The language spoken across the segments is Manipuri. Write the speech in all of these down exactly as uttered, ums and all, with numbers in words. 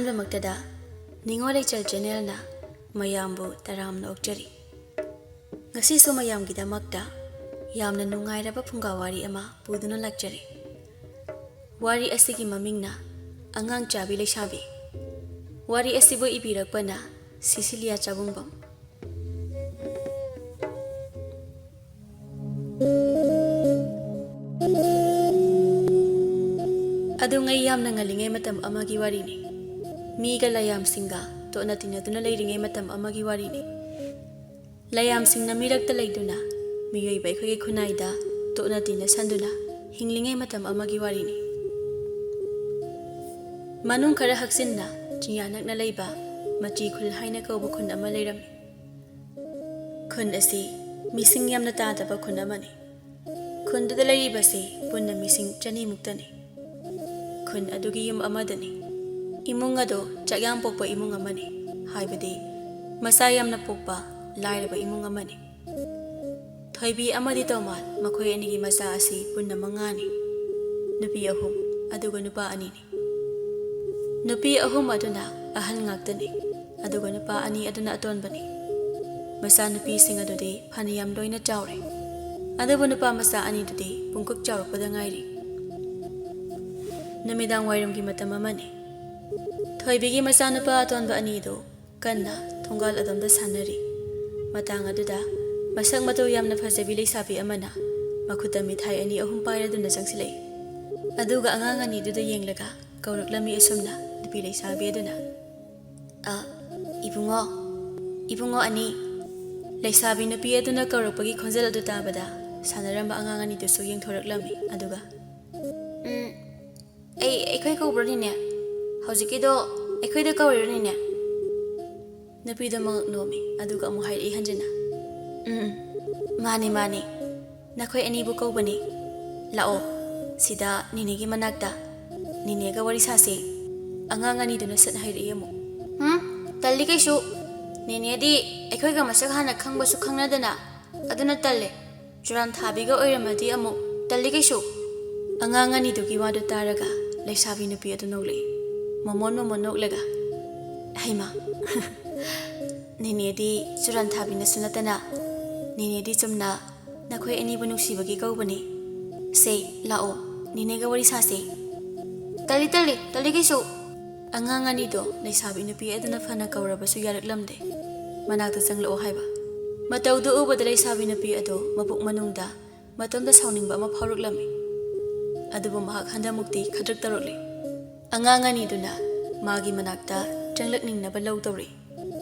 ꯗꯃꯛꯇꯗ ꯅꯤꯉꯣꯜ ꯂꯩꯆꯜ ꯆꯦꯅꯦꯜꯅ ꯃꯌꯥꯝꯕꯨ ꯇꯔꯥꯝꯅ ꯑꯣꯛꯆꯔꯤ꯫ ꯉꯁꯤꯁꯨ ꯃꯌꯥꯝꯒꯤꯗꯃꯛꯇ ꯌꯥꯝꯅ ꯅꯨꯡꯉꯥꯏꯔꯕ ꯐꯨꯡꯒꯥ ꯋꯥꯔꯤ ꯑꯃ ꯄꯨꯗꯨꯅ ꯂꯥꯛꯆꯔꯤ꯫ ꯋꯥꯔꯤ ꯑꯁꯤꯒꯤ ꯃꯃꯤꯡꯅ ꯑꯉꯥꯡ ꯆꯥꯕꯤ ꯂꯩꯁꯥꯕꯤ꯫ ꯋꯥꯔꯤ ꯑꯁꯤꯕꯨ ꯏꯕꯤꯔꯛꯄꯅ ꯁꯤꯁꯤꯂꯤꯌꯥ ꯆꯥꯕꯨꯡꯕꯝ꯫ ꯑꯗꯨꯉꯩ ꯌꯥꯝꯅ ꯉꯜꯂꯤꯉꯩ ꯃꯇꯝ ꯑꯃꯒꯤ ꯋꯥꯔꯤꯅꯤ꯫ ꯃꯤꯒ ꯂꯥꯏꯌꯥꯝꯁꯤꯡꯒ ꯇꯣꯠꯅ ꯇꯤꯟꯅꯗꯨꯅ ꯂꯩꯔꯤꯉꯩ ꯃꯇꯝ ꯑꯃꯒꯤ ꯋꯥꯔꯤꯅꯤ꯫ ꯂꯥꯏꯌꯥꯝꯁꯤꯡꯅ ꯃꯤꯔꯛꯇ ꯂꯩꯗꯨꯅ ꯃꯤꯑꯣꯏꯕ ꯑꯩꯈꯣꯏꯒꯤ ꯈꯨꯟꯅꯥꯏꯗ ꯇꯣꯠꯅ ꯇꯤꯟꯅꯁꯟꯗꯨꯅ ꯍꯤꯡꯂꯤꯉꯩ ꯃꯇꯝ ꯑꯃꯒꯤ ꯋꯥꯔꯤꯅꯤ꯫ ꯃꯅꯨꯡ ꯈꯔ ꯍꯛꯆꯤꯟꯅ ꯆꯤꯡꯌꯥ ꯅꯛꯅ ꯂꯩꯕ ꯃꯆꯤ ꯈꯨꯜ ꯍꯥꯏꯅ ꯀꯧꯕ ꯈꯨꯟ ꯑꯃ ꯂꯩꯔꯝꯃꯤ꯫ ꯈꯨꯟ ꯑꯁꯤ ꯃꯤꯁꯤꯡ ꯌꯥꯝꯅ ꯇꯥꯗꯕ ꯈꯨꯟ ꯑꯃꯅꯤ꯫ ꯈꯨꯟꯗꯨꯗ ꯂꯩꯔꯤꯕꯁꯤ ꯄꯨꯟꯅ ꯃꯤꯁꯤꯡ ꯆꯅꯤꯃꯨꯛꯇꯅꯤ꯫ ꯈꯨꯟ ꯑꯗꯨꯒꯤ ꯌꯨꯝ ꯑꯃꯗꯅꯤ꯫ ꯏꯃꯨꯡ ꯑꯗꯣ ꯆꯥꯛꯌꯥꯝ ꯄꯣꯛꯄ ꯏꯃꯨꯡ ꯑꯃꯅꯤ, ꯍꯥꯏꯕꯗꯤ ꯃꯆꯥ ꯌꯥꯝꯅ ꯄꯣꯛꯄ ꯂꯥꯏꯔꯕ ꯏꯃꯨꯡ ꯑꯃꯅꯤ꯫ ꯊꯣꯏꯕꯤ ꯑꯃꯗꯤ ꯇꯣꯃꯥꯜ, ꯃꯈꯣꯏ ꯑꯅꯤꯒꯤ ꯃꯆꯥ ꯑꯁꯤ ꯄꯨꯟꯅ ꯃꯉꯥꯅꯤ꯫ ꯅꯨꯄꯤ ꯑꯍꯨꯝ, ꯑꯗꯨꯒ ꯅꯨꯄꯥ ꯑꯅꯤꯅꯤ꯫ ꯅꯨꯄꯤ ꯑꯍꯨꯝ ꯑꯗꯨꯅ ꯑꯍꯜ ꯉꯥꯛꯇꯅꯤ, ꯑꯗꯨꯒ ꯅꯨꯄꯥ ꯑꯅꯤ ꯑꯗꯨꯅ ꯑꯇꯣꯟꯕꯅꯤ꯫ ꯃꯆꯥꯅꯨꯄꯤꯁꯤꯡ ꯑꯗꯨꯗꯤ ꯐꯅꯌꯥꯝ ꯂꯣꯏꯅ ꯆꯥꯎꯔꯦ, ꯑꯗꯨꯕꯨ ꯅꯨꯄꯥ ꯃꯆꯥ ꯑꯅꯤꯗꯨꯗꯤ ꯄꯨꯡꯀꯛ ꯆꯥꯎꯔꯛꯄꯗ ꯉꯥꯏꯔꯤ꯫ ꯅꯨꯃꯤꯗꯥꯡ ꯋꯥꯏꯔꯝꯒꯤ ꯃꯇꯝ ꯑꯃꯅꯤ꯫ ꯊꯣꯏꯕꯤꯒꯤ ꯃꯆꯥꯅꯨꯄꯥ ꯑꯇꯣꯟꯕ ꯑꯅꯤꯗꯨ ꯀꯟꯅ ꯊꯣꯡꯒꯥꯜ ꯑꯗꯣꯝꯗ ꯁꯥꯟꯅꯔꯤ꯫ ꯃꯇꯥꯡ ꯑꯗꯨꯗ ꯃꯁꯛ ꯃꯇꯧ ꯌꯥꯝꯅ ꯐꯖꯕꯤ ꯂꯩꯁꯥꯕꯤ ꯑꯃꯅ ꯃꯈꯨꯠꯇ ꯃꯤꯊꯥꯏ ꯑꯅꯤ ꯑꯍꯨꯝ ꯄꯥꯏꯔꯗꯨꯅ ꯆꯪꯁꯤꯜꯂꯛꯏ꯫ ꯑꯗꯨꯒ ꯑꯉꯥꯡ ꯑꯅꯤꯗꯨꯗ ꯌꯦꯡꯂꯒ ꯀꯧꯔꯛꯂꯝꯃꯤ ꯑꯁꯨꯝꯅ ꯅꯨꯄꯤ ꯂꯩꯁꯥꯕꯤ ꯑꯗꯨꯅ, "ꯑ, ꯏꯕꯨꯡꯉꯣ, ꯏꯕꯨꯡꯉꯣ ꯑꯅꯤ, ꯂꯩꯁꯥꯕꯤ ꯅꯨꯄꯤ ꯑꯗꯨꯅ ꯀꯧꯔꯛꯄꯒꯤ ꯈꯣꯟꯖꯦꯜ ꯑꯗꯨ ꯇꯥꯕꯗ ꯁꯥꯟꯅꯔꯝꯕ ꯑꯉꯥꯡ ꯑꯅꯤꯗꯨꯁꯨ ꯌꯦꯡꯊꯣꯔꯛꯂꯝꯃꯤ꯫ ꯑꯗꯨꯒ, ꯎꯝ, ꯑꯩ, ꯑꯩꯈꯣꯏ ꯀꯧꯕ꯭ꯔꯣ ꯅꯦꯅꯦ? ꯍꯧꯖꯤꯛꯀꯤꯗꯣ ꯑꯩꯈꯣꯏꯗ ꯀꯧꯔꯤꯔꯣ ꯅꯦꯅꯦ?" ꯅꯨꯄꯤꯗꯣ ꯃꯉꯛ ꯅꯣꯝꯃꯤ, ꯑꯗꯨꯒ ꯑꯃꯨꯛ ꯍꯥꯏꯔꯛꯏ ꯍꯟꯖꯤꯟꯅ, "ꯎꯝ, ꯎꯝ, ꯃꯥꯅꯤ, ꯃꯥꯅꯤ, ꯅꯈꯣꯏ ꯑꯅꯤꯕꯨ ꯀꯧꯕꯅꯤ꯫ ꯂꯥꯛꯑꯣ, ꯁꯤꯗ ꯅꯦꯅꯦꯒꯤ ꯃꯅꯥꯛꯇ ꯅꯦꯅꯦꯒ ꯋꯥꯔꯤ ꯁꯥꯁꯤ꯫" ꯑꯉꯥꯡ ꯑꯅꯤꯗꯨꯅ ꯁꯠ ꯍꯥꯏꯔꯛꯏ ꯑꯃꯨꯛ꯫ "ꯍꯨꯝ, ꯇꯜꯂꯤ ꯀꯩꯁꯨ꯫ ꯅꯦꯅꯦꯗꯤ ꯑꯩꯈꯣꯏꯒ ꯃꯁꯛ ꯍꯥꯟꯅ ꯈꯪꯕꯁꯨ ꯈꯪꯅꯗꯅ, ꯑꯗꯨꯅ ꯇꯜꯂꯦ꯫ ꯆꯨꯔꯥꯟ ꯊꯥꯕꯤꯒ ꯑꯣꯏꯔꯝꯃꯗꯤ ꯑꯃꯨꯛ ꯇꯜꯂꯤ ꯀꯩꯁꯨ꯫" ꯑꯉꯥꯡ ꯑꯅꯤꯗꯨꯒꯤ ꯋꯥꯗꯨ ꯇꯥꯔꯒ ꯂꯩꯁꯥꯕꯤ ꯅꯨꯄꯤ ꯑꯗꯨ ꯅꯣꯛꯂꯛꯏ꯫ ꯃꯣꯃꯣꯟ ꯃꯣꯃꯣꯟ ꯅꯣꯛꯂꯒ, "ꯍꯩꯃꯥ, ꯅꯦꯅꯦꯗꯤ ꯆꯨꯔꯥꯟ ꯊꯥꯕꯤꯅꯁꯨ ꯅꯠꯇꯅ, ꯅꯦꯅꯦꯗꯤ ꯆꯨꯝꯅ ꯅꯈꯣꯏ ꯑꯅꯤꯕꯨ ꯅꯨꯡꯁꯤꯕꯒꯤ ꯀꯧꯕꯅꯤ꯫ ꯁꯦ, ꯂꯥꯛꯑꯣ, ꯅꯦꯅꯦꯒ ꯋꯥꯔꯤ ꯁꯥꯁꯦ꯫" "ꯇꯜꯂꯤ, ꯇꯜꯂꯤ, ꯇꯜꯂꯤ ꯀꯩꯁꯨ꯫" ꯑꯉꯥꯡ ꯑꯅꯤꯗꯣ ꯂꯩꯁꯥꯕꯤ ꯅꯨꯄꯤ ꯑꯗꯨꯅ ꯐꯅ ꯀꯧꯔꯕꯁꯨ ꯌꯥꯔꯛꯂꯝꯗꯦ꯫ ꯃꯅꯥꯛꯇ ꯆꯪꯂꯛꯑꯣ ꯍꯥꯏꯕ꯫ ꯃꯇꯧꯗꯨ ꯎꯕꯗ ꯂꯩꯁꯥꯕꯤ ꯅꯨꯄꯤ ꯑꯗꯨ ꯃꯄꯨꯛ ꯃꯅꯨꯡꯗ ꯃꯇꯣꯝꯇ ꯁꯥꯎꯅꯤꯡꯕ ꯑꯃ ꯐꯥꯎꯔꯛꯂꯝꯃꯤ꯫ ꯑꯗꯨꯕꯨ ꯃꯍꯥꯛ ꯍꯟꯗꯛꯃꯨꯛꯇꯤ ꯈꯗ꯭ꯔꯛ ꯇꯧꯔꯛꯂꯤ꯫ ꯑꯉꯥꯡ ꯑꯅꯤꯗꯨꯅ ꯃꯥꯒꯤ ꯃꯅꯥꯛꯇ ꯆꯪꯂꯛꯅꯤꯡꯅꯕ ꯂꯧ ꯇꯧꯔꯤ꯫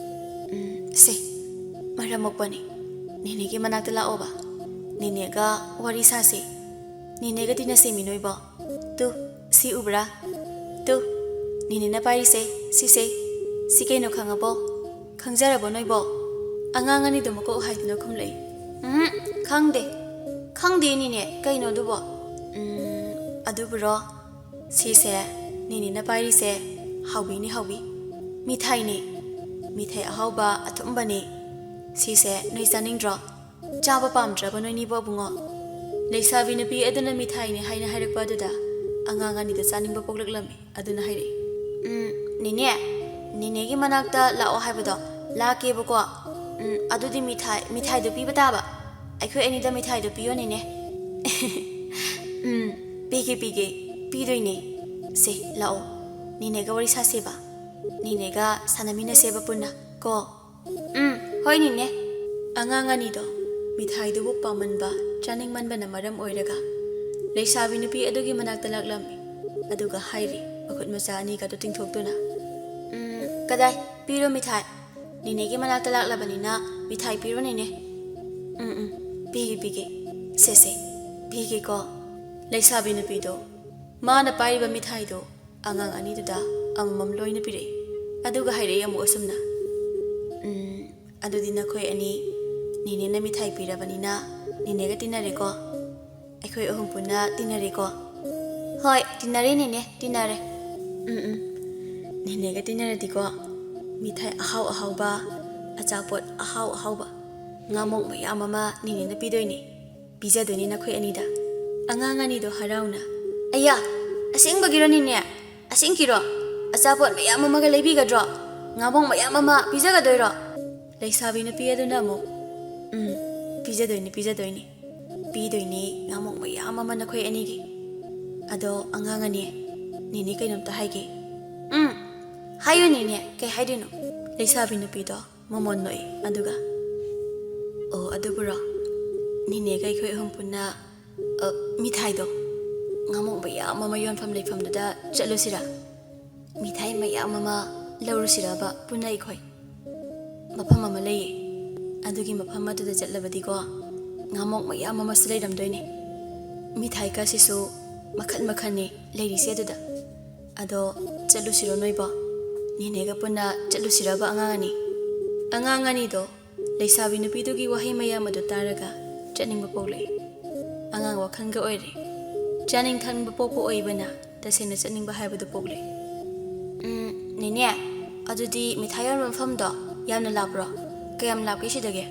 "ꯎꯝ, ꯁꯦ, ꯃꯔꯝ ꯃꯣꯛꯄꯅꯤ꯫ ꯅꯦꯅꯦꯒꯤ ꯃꯅꯥꯛꯇ ꯂꯥꯛꯑꯣꯕ꯫ ꯅꯦꯅꯦꯒ ꯋꯥꯔꯤ ꯁꯥꯁꯦ꯫ ꯅꯦꯅꯦꯒ ꯇꯤꯟꯅꯁꯦ ꯃꯤ ꯅꯣꯏꯕꯣ꯫ ꯇꯨ, ꯁꯤ ꯎꯕ꯭ꯔꯥ? ꯇꯨ, ꯅꯦꯅꯦꯅ ꯄꯥꯏꯔꯤꯁꯦ, ꯁꯤꯁꯦ꯫ ꯁꯤ ꯀꯩꯅꯣ ꯈꯪꯉꯕꯣ? ꯈꯪꯖꯔꯕꯣ ꯅꯣꯏꯕꯣ?" ꯑꯉꯥꯡ ꯑꯅꯤꯗꯣ ꯃꯀꯣꯛ ꯍꯥꯏꯗꯨꯅ ꯈꯨꯝꯂꯛꯏ꯫ "ꯎꯝ, ꯈꯪꯗꯦ꯫ ꯈꯪꯗꯦ ꯅꯦꯅꯦ, ꯀꯩꯅꯣ ꯑꯗꯨꯕꯣ?" "ꯎꯝ, ꯑꯗꯨꯕꯨꯔꯣ? ꯁꯤꯁꯦ ꯅꯦꯅꯦꯅ ꯄꯥꯏꯔꯤꯁꯦ ꯍꯥꯎꯕꯤꯅꯤ, ꯍꯥꯎꯕꯤ꯫ ꯃꯤꯊꯥꯏꯅꯤ꯫ ꯃꯤꯊꯥꯏ ꯑꯍꯥꯎꯕ ꯑꯊꯨꯝꯕꯅꯤ꯫ ꯁꯤꯁꯦ ꯅꯣꯏ ꯆꯥꯅꯤꯡꯗ꯭ꯔꯣ? ꯆꯥꯕ ꯄꯥꯝꯗ꯭ꯔꯕ ꯅꯣꯏꯅꯤꯕꯨ ꯑꯕꯨꯡꯉꯣ?" ꯂꯩꯁꯥꯕꯤ ꯅꯨꯄꯤ ꯑꯗꯨꯅ ꯃꯤꯊꯥꯏꯅꯤ ꯍꯥꯏꯅ ꯍꯥꯏꯔꯛꯄ ꯑꯗꯨꯗ ꯑꯉꯥꯡ ꯑꯅꯤꯗ ꯆꯥꯅꯤꯡꯕ ꯄꯣꯛꯂꯛꯂꯝꯃꯤ꯫ ꯑꯗꯨꯅ ꯍꯥꯏꯔꯛꯏ, "ꯎꯝ, ꯅꯦꯅꯦ, ꯅꯦꯅꯦꯒꯤ ꯃꯅꯥꯛꯇ ꯂꯥꯛꯑꯣ ꯍꯥꯏꯕꯗꯣ ꯂꯥꯛꯀꯦꯕꯀꯣ꯫ ꯎꯝ, ꯑꯗꯨꯗꯤ ꯃꯤꯊꯥꯏ, ꯃꯤꯊꯥꯏꯗꯣ ꯄꯤꯕ ꯇꯥꯕ꯫ ꯑꯩꯈꯣꯏ ꯑꯅꯤꯗ ꯃꯤꯊꯥꯏꯗꯣ ꯄꯤꯌꯣ ꯅꯦꯅꯦ꯫" "ꯎꯝ, ꯄꯤꯒꯦ, ꯄꯤꯒꯦ, ꯄꯤꯗꯣꯏꯅꯦ꯫ ꯁꯦ, ꯂꯥꯛꯑꯣ, ꯅꯦꯅꯦꯒ ꯋꯥꯔꯤ ꯁꯥꯁꯦꯕ꯫ ꯅꯦꯅꯦꯒ ꯁꯥꯟꯅꯃꯤꯟꯅꯁꯦꯕ ꯄꯨꯟꯅ ꯀꯣ꯫" "ꯎꯝ, ꯍꯣꯏ ꯅꯦꯅꯦ꯫" ꯑꯉꯥꯡ ꯑꯅꯤꯗꯣ ꯃꯤꯊꯥꯏꯗꯨꯕꯨ ꯄꯥꯝꯃꯟꯕ, ꯆꯥꯅꯤꯡꯃꯟꯕꯅ ꯃꯔꯝ ꯑꯣꯏꯔꯒ ꯂꯩꯁꯥꯕꯤ ꯅꯨꯄꯤ ꯑꯗꯨꯒꯤ ꯃꯅꯥꯛꯇ ꯂꯥꯛꯂꯝꯃꯤ꯫ ꯑꯗꯨꯒ ꯍꯥꯏꯔꯤ, ꯃꯈꯨꯠ ꯃꯆꯥ ꯑꯅꯤꯒꯗꯨ ꯇꯤꯡꯊꯣꯛꯇꯨꯅ, "ꯎꯝ, ꯀꯗꯥꯏ? ꯄꯤꯔꯣ ꯃꯤꯊꯥꯏ꯫ ꯅꯦꯅꯦꯒꯤ ꯃꯅꯥꯛꯇ ꯂꯥꯛꯂꯕꯅꯤꯅ ꯃꯤꯊꯥꯏ ꯄꯤꯔꯣ ꯅꯦꯅꯦ꯫" "ꯎꯝ, ꯎꯝ, ꯄꯤꯒꯦ, ꯄꯤꯒꯦ꯫ ꯁꯦ, ꯁꯦ, ꯄꯤꯒꯦꯀꯣ꯫" ꯂꯩꯁꯥꯕꯤ ꯅꯨꯄꯤꯗꯣ ꯃꯥꯅ ꯄꯥꯏꯔꯤꯕ ꯃꯤꯊꯥꯏꯗꯣ ꯑꯉꯥꯡ ꯑꯅꯤꯗꯨꯗ ꯑꯃꯃꯝ ꯂꯣꯏꯅ ꯄꯤꯔꯛꯏ꯫ ꯑꯗꯨꯒ ꯍꯥꯏꯔꯛꯏ ꯑꯃꯨꯛ ꯑꯁꯨꯝꯅ, "ꯎꯝ, ꯑꯗꯨꯗꯤ ꯅꯈꯣꯏ ꯑꯅꯤ ꯅꯦꯅꯦꯅ ꯃꯤꯊꯥꯏ ꯄꯤꯔꯕꯅꯤꯅ ꯅꯦꯅꯦꯒ ꯇꯤꯟꯅꯔꯦꯀꯣ? ꯑꯩꯈꯣꯏ ꯑꯍꯨꯝ ꯄꯨꯟꯅ ꯇꯤꯟꯅꯔꯦꯀꯣ?" "ꯍꯣꯏ, ꯇꯤꯟꯅꯔꯦ ꯅꯦꯅꯦ, ꯇꯤꯟꯅꯔꯦ꯫" "ꯎꯝ, ꯎꯝ, ꯅꯦꯅꯦꯒ ꯇꯤꯟꯅꯔꯗꯤꯀꯣ, ꯃꯤꯊꯥꯏ ꯑꯍꯥꯎ ꯑꯍꯥꯎꯕ, ꯑꯆꯥꯄꯣꯠ ꯑꯍꯥꯎ ꯑꯍꯥꯎꯕ, ꯉꯥꯃꯣꯛ ꯃꯌꯥꯝ ꯑꯃ ꯅꯦꯅꯦꯅ ꯄꯤꯗꯣꯏꯅꯦ꯫ ꯄꯤꯖꯗꯣꯏꯅꯤ ꯅꯈꯣꯏ ꯑꯅꯤꯗ꯫" ꯑꯉꯥꯡ ꯑꯅꯤꯗꯣ ꯍꯔꯥꯎꯅ, "ꯑꯌꯥ, ꯑꯁꯦꯡꯕꯒꯤꯔꯣ ꯅꯦꯅꯦ? ꯑꯁꯦꯡꯀꯤꯔꯣ? ꯑꯆꯥꯄꯣꯠ ꯃꯌꯥꯝ ꯑꯃꯒ ꯂꯩꯕꯤꯒꯗ꯭ꯔꯣ? ꯉꯥꯃꯣꯛ ꯃꯌꯥꯝ ꯑꯃ ꯄꯤꯖꯒꯗꯣꯏꯔꯣ? ꯂꯩꯁꯥꯕꯤ ꯅꯨꯄꯤ ꯑꯗꯨꯅ ꯑꯃꯨꯛ, "ꯎꯝ, ꯄꯤꯖꯗꯣꯏꯅꯤ, ꯄꯤꯖꯗꯣꯏꯅꯤ꯫ ꯄꯤꯗꯣꯏꯅꯤ, ꯉꯥꯃꯣꯛ ꯃꯌꯥꯝ ꯑꯃ ꯅꯈꯣꯏ ꯑꯅꯤꯒꯤ꯫ ꯑꯗꯣ ꯑꯉꯥꯡ ꯑꯅꯤ, ꯅꯦꯅꯦ ꯀꯩꯅꯣꯝꯇ ꯍꯥꯏꯒꯦ꯫" "ꯎꯝ, ꯍꯥꯏꯌꯨ ꯅꯦꯅꯦ, ꯀꯩ ꯍꯥꯏꯗꯣꯏꯅꯣ?" ꯂꯩꯁꯥꯕꯤ ꯅꯨꯄꯤꯗꯣ ꯃꯃꯣꯟ ꯅꯣꯛꯏ, ꯑꯗꯨꯒ, "ꯑꯣ, ꯑꯗꯨꯕꯨꯔꯣ? ꯅꯦꯅꯦꯒ ꯑꯩꯈꯣꯏ ꯑꯍꯨꯝ ꯄꯨꯟꯅ, ꯑ, ꯃꯤꯊꯥꯏꯗꯣ, ꯉꯥꯃꯣꯛ ꯃꯌꯥꯝ ꯑꯃ ꯌꯣꯟꯐꯝ ꯂꯩꯐꯝꯗꯨꯗ ꯆꯠꯂꯨꯁꯤꯔꯥ? ꯃꯤꯊꯥꯏ ꯃꯌꯥꯝ ꯑꯃ ꯂꯧꯔꯨꯁꯤꯔꯕ ꯄꯨꯟꯅ ꯑꯩꯈꯣꯏ? ꯃꯐꯝ ꯑꯃ ꯂꯩꯌꯦ, ꯑꯗꯨꯒꯤ ꯃꯐꯝ ꯑꯗꯨꯗ ꯆꯠꯂꯕꯗꯤꯀꯣ, ꯉꯥꯃꯣꯛ ꯃꯌꯥꯝ ꯑꯃꯁꯨ ꯂꯩꯔꯝꯗꯣꯏꯅꯦ꯫ ꯃꯤꯊꯥꯏꯒꯁꯤꯁꯨ ꯃꯈꯜ ꯃꯈꯜꯅꯤ ꯂꯩꯔꯤꯁꯦ ꯑꯗꯨꯗ꯫ ꯑꯗꯣ ꯆꯠꯂꯨꯁꯤꯔꯣ ꯅꯣꯏꯕꯣ? ꯅꯦꯅꯦꯒ ꯄꯨꯟꯅ ꯆꯠꯂꯨꯁꯤꯔꯕ ꯑꯉꯥꯡ ꯑꯅꯤ?" ꯑꯉꯥꯡ ꯑꯅꯤꯗꯣ ꯂꯩꯁꯥꯕꯤ ꯅꯨꯄꯤꯗꯨꯒꯤ ꯋꯥꯍꯩ ꯃꯌꯥꯝ ꯑꯗꯨ ꯇꯥꯔꯒ ꯆꯠꯅꯤꯡꯕ ꯄꯣꯛꯂꯛꯏ꯫ ꯑꯉꯥꯡ ꯋꯥꯈꯜꯒ ꯑꯣꯏꯔꯦ꯫ ꯆꯥꯅꯤꯡ ꯊꯛꯅꯤꯡꯕ ꯄꯣꯛꯄ ꯑꯣꯏꯕꯅ ꯇꯁꯦꯡꯅ ꯆꯠꯅꯤꯡꯕ ꯍꯥꯏꯕꯗꯨ ꯄꯣꯛꯂꯛꯏ꯫ "ꯎꯝ, ꯅꯦꯅꯦ, ꯑꯗꯨꯗꯤ ꯃꯤꯊꯥꯏ ꯌꯣꯟꯕ ꯃꯐꯝꯗꯣ ꯌꯥꯝꯅ ꯂꯥꯞꯄ꯭ꯔꯣ? ꯀꯌꯥꯝ ꯂꯥꯞꯀꯦ ꯁꯤꯗꯒꯤ?"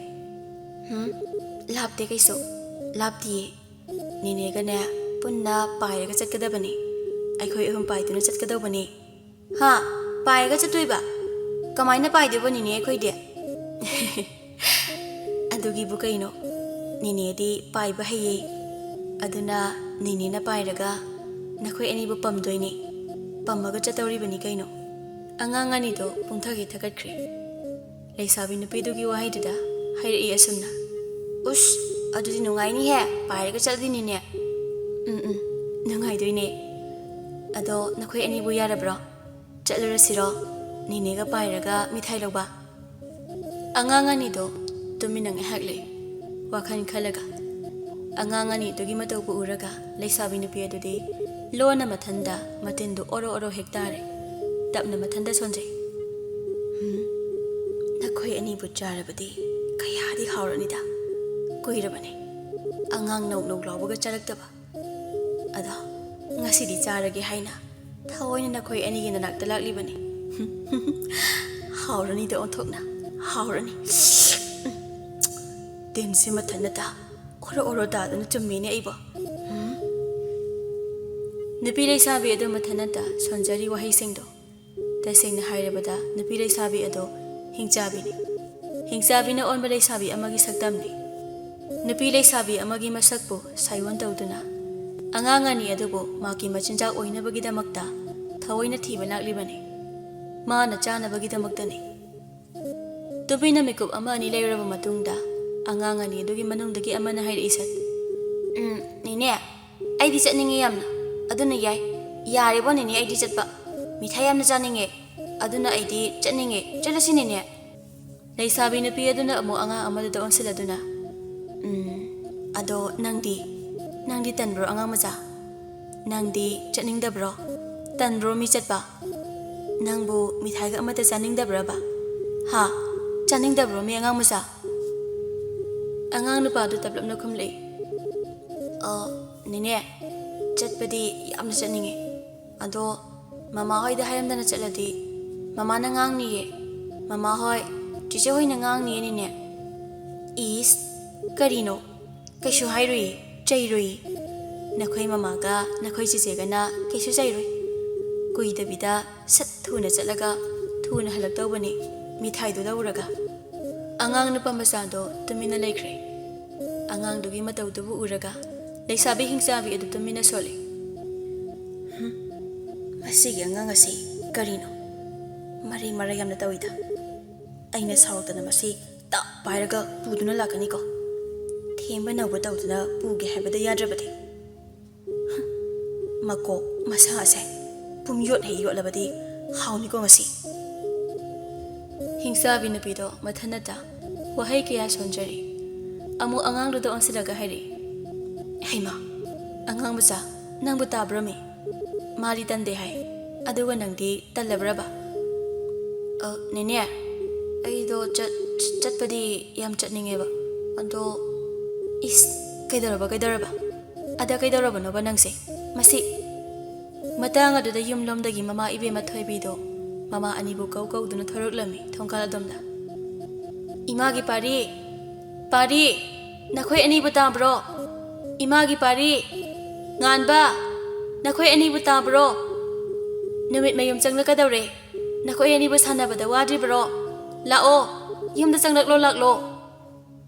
"ꯍꯨꯝ, ꯂꯥꯞꯇꯦ ꯀꯩꯁꯨ, ꯂꯥꯞꯇꯤꯌꯦ꯫ ꯅꯦꯅꯦꯒꯅꯦ ꯄꯨꯟꯅ ꯄꯥꯏꯔꯒ ꯆꯠꯀꯗꯕꯅꯤ꯫ ꯑꯩꯈꯣꯏ ꯑꯍꯨꯝ ꯄꯥꯏꯗꯨꯅ ꯆꯠꯀꯗꯧꯕꯅꯤ꯫" "ꯍꯥ? ꯄꯥꯏꯔꯒ ꯆꯠꯇꯣꯏꯕ? ꯀꯃꯥꯏꯅ ꯄꯥꯏꯗꯣꯏꯕ ꯅꯦꯅꯦ ꯑꯩꯈꯣꯏꯗꯤ?" "ꯑꯗꯨꯒꯤꯕꯨ ꯀꯩꯅꯣ? ꯅꯦꯅꯦꯗꯤ ꯄꯥꯏꯕ ꯍꯩꯌꯦ꯫ ꯑꯗꯨꯅ ꯅꯦꯅꯦꯅ ꯄꯥꯏꯔꯒ ꯅꯈꯣꯏ ꯑꯅꯤꯕꯨ ꯄꯝꯗꯣꯏꯅꯦ꯫ ꯄꯝꯃꯒ ꯆꯠꯇꯧꯔꯤꯕꯅꯤ ꯀꯩꯅꯣ꯫" ꯑꯉꯥꯡ ꯑꯅꯤꯗꯣ ꯄꯨꯡꯊꯛ ꯍꯦꯛ ꯊꯛꯀꯠꯈ꯭ꯔꯦ꯫ ꯂꯩꯁꯥꯕꯤ ꯅꯨꯄꯤꯗꯨꯒꯤ ꯋꯥꯍꯩꯗꯨꯗ ꯍꯥꯏꯔꯛꯏ ꯑꯁꯨꯝꯅ, "ꯎꯁ, ꯑꯗꯨꯗꯤ ꯅꯨꯡꯉꯥꯏꯅꯤꯍꯦ, ꯄꯥꯏꯔꯒ ꯆꯠꯂꯗꯤꯅꯤꯅꯦ꯫" "ꯎꯝ, ꯎꯝ, ꯅꯨꯡꯉꯥꯏꯗꯣꯏꯅꯦ꯫ ꯑꯗꯣ ꯅꯈꯣꯏ ꯑꯅꯤꯕꯨ ꯌꯥꯔꯕ꯭ꯔꯣ? ꯆꯠꯂꯨꯔꯁꯤꯔꯣ, ꯅꯦꯅꯦꯒ ꯄꯥꯏꯔꯒ ꯃꯤꯊꯥꯏ ꯂꯧꯕ?" ꯑꯉꯥꯡ ꯑꯅꯤꯗꯣ ꯇꯨꯃꯤꯟꯅ ꯉꯥꯏꯍꯥꯛ ꯂꯩ, ꯋꯥꯈꯜ ꯈꯜꯂꯒ꯫ ꯑꯉꯥꯡ ꯑꯅꯤꯗꯨꯒꯤ ꯃꯇꯧꯕꯨ ꯎꯔꯒ ꯂꯩꯁꯥꯕꯤ ꯅꯨꯄꯤ ꯑꯗꯨꯗꯤ ꯂꯣꯟꯅ ꯃꯊꯟꯗ ꯃꯇꯤꯟꯗꯨ ꯑꯣꯔꯣ ꯑꯣꯔꯣ ꯍꯦꯛ ꯇꯥꯔꯦ꯫ ꯇꯞꯅ ꯃꯊꯟꯗ ꯁꯣꯟꯖꯩ꯫ "ꯍꯨꯝ, ꯅꯈꯣꯏ ꯑꯅꯤꯕꯨ ꯆꯥꯔꯕꯗꯤ ꯀꯌꯥꯗꯤ ꯍꯥꯎꯔꯅꯤꯗ꯫ ꯀꯨꯏꯔꯕꯅꯤ ꯑꯉꯥꯡ ꯅꯧ ꯅꯧ ꯂꯥꯎꯕꯒ ꯆꯥꯔꯛꯇꯕ꯫ ꯑꯗꯣ ꯉꯁꯤꯗꯤ ꯆꯥꯔꯒꯦ ꯍꯥꯏꯅ ꯊꯑꯣꯏꯅ ꯅꯈꯣꯏ ꯑꯅꯤꯒꯤ ꯅꯅꯥꯛꯇ ꯂꯥꯛꯂꯤꯕꯅꯤ꯫ ꯍꯥꯎꯔꯅꯤꯗ ꯑꯣꯟꯊꯣꯛꯅ, ꯍꯥꯎꯔꯅꯤ꯫ ꯇꯤꯟꯁꯤ ꯃꯊꯟꯇ ꯑꯣꯔꯣ ꯑꯣꯔꯣ ꯇꯥꯗꯨꯅ ꯆꯨꯝꯃꯤꯅꯦ ꯑꯩꯕꯣ꯫ ꯎꯝ?" ꯅꯨꯄꯤ ꯂꯩꯁꯥꯕꯤ ꯑꯗꯨ ꯃꯊꯟꯇ ꯁꯣꯟꯖꯔꯤ ꯋꯥꯍꯩꯁꯤꯡꯗꯣ꯫ ꯇꯁꯦꯡꯅ ꯍꯥꯏꯔꯕꯗ, ꯅꯨꯄꯤ ꯂꯩꯁꯥꯕꯤ ꯑꯗꯣ ꯍꯤꯡꯆꯥꯕꯤꯅꯤ꯫ ꯍꯤꯡꯆꯥꯕꯤꯅ ꯑꯣꯟꯕ ꯂꯩꯁꯥꯕꯤ ꯑꯃꯒꯤ ꯁꯛꯇꯝꯅꯤ꯫ ꯅꯨꯄꯤ ꯂꯩꯁꯥꯕꯤ ꯑꯃꯒꯤ ꯃꯁꯛꯄꯨ ꯁꯥꯏꯑꯣꯟ ꯇꯧꯗꯨꯅ, ꯑꯉꯥꯡ ꯑꯅꯤ ꯑꯗꯨꯕꯨ ꯃꯍꯥꯛꯀꯤ ꯃꯆꯤꯟꯖꯥꯛ ꯑꯣꯏꯅꯕꯒꯤꯗꯃꯛꯇ ꯊꯑꯣꯏꯅ ꯊꯤꯕ ꯂꯥꯛꯂꯤꯕꯅꯤ꯫ ꯃꯥꯅ ꯆꯥꯅꯕꯒꯤꯗꯃꯛꯇꯅꯤ꯫ ꯇꯨꯃꯤꯟꯅ ꯃꯤꯀꯨꯞ ꯑꯃ ꯑꯅꯤ ꯂꯩꯔꯕ ꯃꯇꯨꯡꯗ, ꯑꯉꯥꯡ ꯑꯅꯤ ꯑꯗꯨꯒꯤ ꯃꯅꯨꯡꯗꯒꯤ ꯑꯃꯅ ꯍꯥꯏꯔꯛꯏ ꯁꯠ, "ꯎꯝ, ꯅꯦꯅꯦ, ꯑꯩꯗꯤ ꯆꯠꯅꯤꯡꯉꯦ ꯌꯥꯝꯅ꯫ ꯑꯗꯨꯅ ꯌꯥꯏ꯫ ꯌꯥꯔꯦꯕꯣ ꯅꯦꯅꯦ, ꯑꯩꯗꯤ ꯆꯠꯄ꯫ ꯃꯤꯊꯥꯏ ꯌꯥꯝꯅ ꯆꯥꯅꯤꯡꯉꯦ꯫ ꯑꯗꯨꯅ ꯑꯩꯗꯤ ꯆꯠꯅꯤꯡꯉꯦ꯫ ꯆꯠꯂꯁꯤ ꯅꯦꯅꯦ꯫" ꯂꯩꯁꯥꯕꯤ ꯅꯨꯄꯤ ꯑꯗꯨꯅ ꯑꯃꯨꯛ ꯑꯉꯥꯡ ꯑꯃꯗꯨꯗ ꯑꯣꯟꯁꯤꯜꯂꯗꯨꯅ, "ꯎꯝ, ꯑꯗꯣ ꯅꯪꯗꯤ, ꯅꯪꯗꯤ ꯇꯟꯕ꯭ꯔꯣ ꯑꯉꯥꯡ ꯃꯆꯥ? ꯅꯪꯗꯤ ꯆꯠꯅꯤꯡꯗꯕ꯭ꯔꯣ? ꯇꯟꯕ꯭ꯔꯣ ꯃꯤ ꯆꯠꯄ? ꯅꯪꯕꯨ ꯃꯤꯊꯥꯏꯒ ꯑꯃꯠꯇ ꯆꯥꯅꯤꯡꯗꯕ꯭ꯔꯕ? ꯍꯥ? ꯆꯥꯅꯤꯡꯗꯕ꯭ꯔꯣ ꯃꯤ ꯑꯉꯥꯡ ꯃꯆꯥ?" ꯑꯉꯥꯡ ꯅꯨꯄꯥꯗꯨ ꯇꯞꯂꯞꯅ ꯈꯨꯝꯂꯛꯏ, "ꯑ, ꯅꯦꯅꯦ, ꯆꯠꯄꯗꯤ ꯌꯥꯝꯅ ꯆꯠꯅꯤꯡꯉꯤ꯫ ꯑꯗꯣ ꯃꯃꯥ ꯍꯣꯏꯗ ꯍꯥꯏꯔꯝꯗꯅ ꯆꯠꯂꯗꯤ ꯃꯃꯥꯅ ꯉꯥꯡꯅꯤꯌꯦ꯫ ꯃꯃꯥ ꯍꯣꯏ, ꯆꯤꯆꯦ ꯍꯣꯏꯅ ꯉꯥꯡꯅꯤꯌꯦ ꯅꯦꯅꯦ꯫" "ꯏꯁ, ꯀꯔꯤꯅꯣ? ꯀꯩꯁꯨ ꯍꯥꯏꯔꯨꯏ, ꯆꯩꯔꯨꯏ꯫ ꯅꯈꯣꯏ ꯃꯃꯥꯒ ꯅꯈꯣꯏ ꯆꯤꯆꯦꯒꯅ ꯀꯩꯁꯨ ꯆꯩꯔꯨꯏ꯫ ꯀꯨꯏꯗꯕꯤꯗ ꯁꯠ ꯊꯨꯅ ꯆꯠꯂꯒ ꯊꯨꯅ ꯍꯜꯂꯛꯇꯧꯕꯅꯤ, ꯃꯤꯊꯥꯏꯗꯨ ꯂꯧꯔꯒ꯫" ꯑꯉꯥꯡ ꯅꯨꯄꯥ ꯃꯆꯥꯗꯣ ꯇꯨꯃꯤꯟꯅ ꯂꯩꯈ꯭ꯔꯦ꯫ ꯑꯉꯥꯡꯗꯨꯒꯤ ꯃꯇꯧꯗꯨꯕꯨ ꯎꯔꯒ ꯂꯩꯁꯥꯕꯤ ꯍꯤꯡꯆꯥꯕꯤ ꯑꯗꯨ ꯇꯨꯃꯤꯟꯅ ꯁꯣꯜꯂꯤ꯫ "ꯍꯨꯝ, ꯃꯁꯤꯒꯤ ꯑꯉꯥꯡ ꯑꯁꯤ ꯀꯔꯤꯅꯣ? ꯃꯔꯩ ꯃꯔꯩ ꯌꯥꯝꯅ ꯇꯧꯏꯗ꯫ ꯑꯩꯅ ꯁꯥꯎꯔꯛꯇꯅ ꯃꯁꯤ ꯇꯞ ꯄꯥꯏꯔꯒ ꯄꯨꯗꯨꯅ ꯂꯥꯛꯀꯅꯤꯀꯣ꯫ ꯊꯦꯝꯕ ꯅꯧꯕ ꯇꯧꯗꯨꯅ ꯄꯨꯒꯦ ꯍꯥꯏꯕꯗ ꯌꯥꯗ꯭ꯔꯕꯗꯤ꯫ ꯍꯨꯝ, ꯃꯀꯣꯛ ꯃꯁꯥ ꯑꯁꯦ ꯄꯨꯝꯌꯣꯠ ꯍꯦꯛ ꯌꯣꯠꯂꯕꯗꯤ ꯍꯥꯎꯅꯤꯀꯣ ꯉꯁꯤ꯫" ꯍꯤꯡꯆꯥꯕꯤ ꯅꯨꯄꯤꯗꯣ ꯃꯊꯟꯅꯇ ꯋꯥꯍꯩ ꯀꯌꯥ ꯁꯣꯟꯖꯔꯤ꯫ ꯑꯃꯨꯛ ꯑꯉꯥꯡꯗꯨꯗ ꯑꯣꯟꯁꯤꯜꯂꯒ ꯍꯥꯏꯔꯛꯏ, "ꯍꯩꯃꯥ, ꯑꯉꯥꯡ ꯃꯆꯥ, ꯅꯪꯕꯨ ꯇꯥꯕ꯭ꯔꯃꯤ? ꯃꯥꯗꯤ ꯇꯟꯗꯦ ꯍꯥꯏ, ꯑꯗꯨꯒ ꯅꯪꯗꯤ ꯇꯜꯂꯕ꯭ꯔꯕ?" "ꯑ, ꯅꯦꯅꯦ, ꯑꯩꯗꯣ ꯆꯠ-, ꯆꯠꯄꯗꯤ ꯌꯥꯝ ꯆꯠꯅꯤꯡꯉꯦꯕ꯫ ꯑꯗꯣ꯫" "ꯏꯁ, ꯀꯩꯗꯧꯔꯕ, ꯀꯩꯗꯧꯔꯕ? ꯑꯗ ꯀꯩꯗꯧꯔꯕꯅꯣꯕ ꯅꯪꯁꯦ? ꯃꯁꯤ꯫" ꯃꯇꯥꯡ ꯑꯗꯨꯗ ꯌꯨꯝꯂꯣꯝꯗꯒꯤ ꯃꯃꯥ ꯏꯕꯦꯝꯃ ꯊꯣꯏꯕꯤꯗꯣ ꯃꯃꯥ ꯑꯅꯤꯕꯨ ꯀꯧ ꯀꯧꯗꯨꯅ ꯊꯣꯔꯛꯂꯝꯃꯤ ꯊꯣꯡꯒꯥꯜ ꯑꯗꯣꯝꯗ꯫ "ꯏꯃꯥꯒꯤ ꯄꯥꯔꯤ! ꯄꯥꯔꯤ! ꯅꯈꯣꯏ ꯑꯅꯤꯕꯨ ꯇꯥꯕ꯭ꯔꯣ? ꯏꯃꯥꯒꯤ ꯄꯥꯔꯤ! ꯉꯥꯟꯕ! ꯅꯈꯣꯏ ꯑꯅꯤꯕꯨ ꯇꯥꯕ꯭ꯔꯣ? ꯅꯨꯃꯤꯠ ꯃꯌꯨꯝ ꯆꯪꯂꯛꯀꯗꯧꯔꯦ꯫ ꯅꯈꯣꯏ ꯑꯅꯤꯕꯨ ꯁꯥꯟꯅꯕꯗ ꯋꯥꯗ꯭ꯔꯤꯕꯔꯣ? ꯂꯥꯛꯑꯣ, ꯌꯨꯝꯗ ꯆꯪꯂꯛꯂꯣ, ꯂꯥꯛꯂꯣ꯫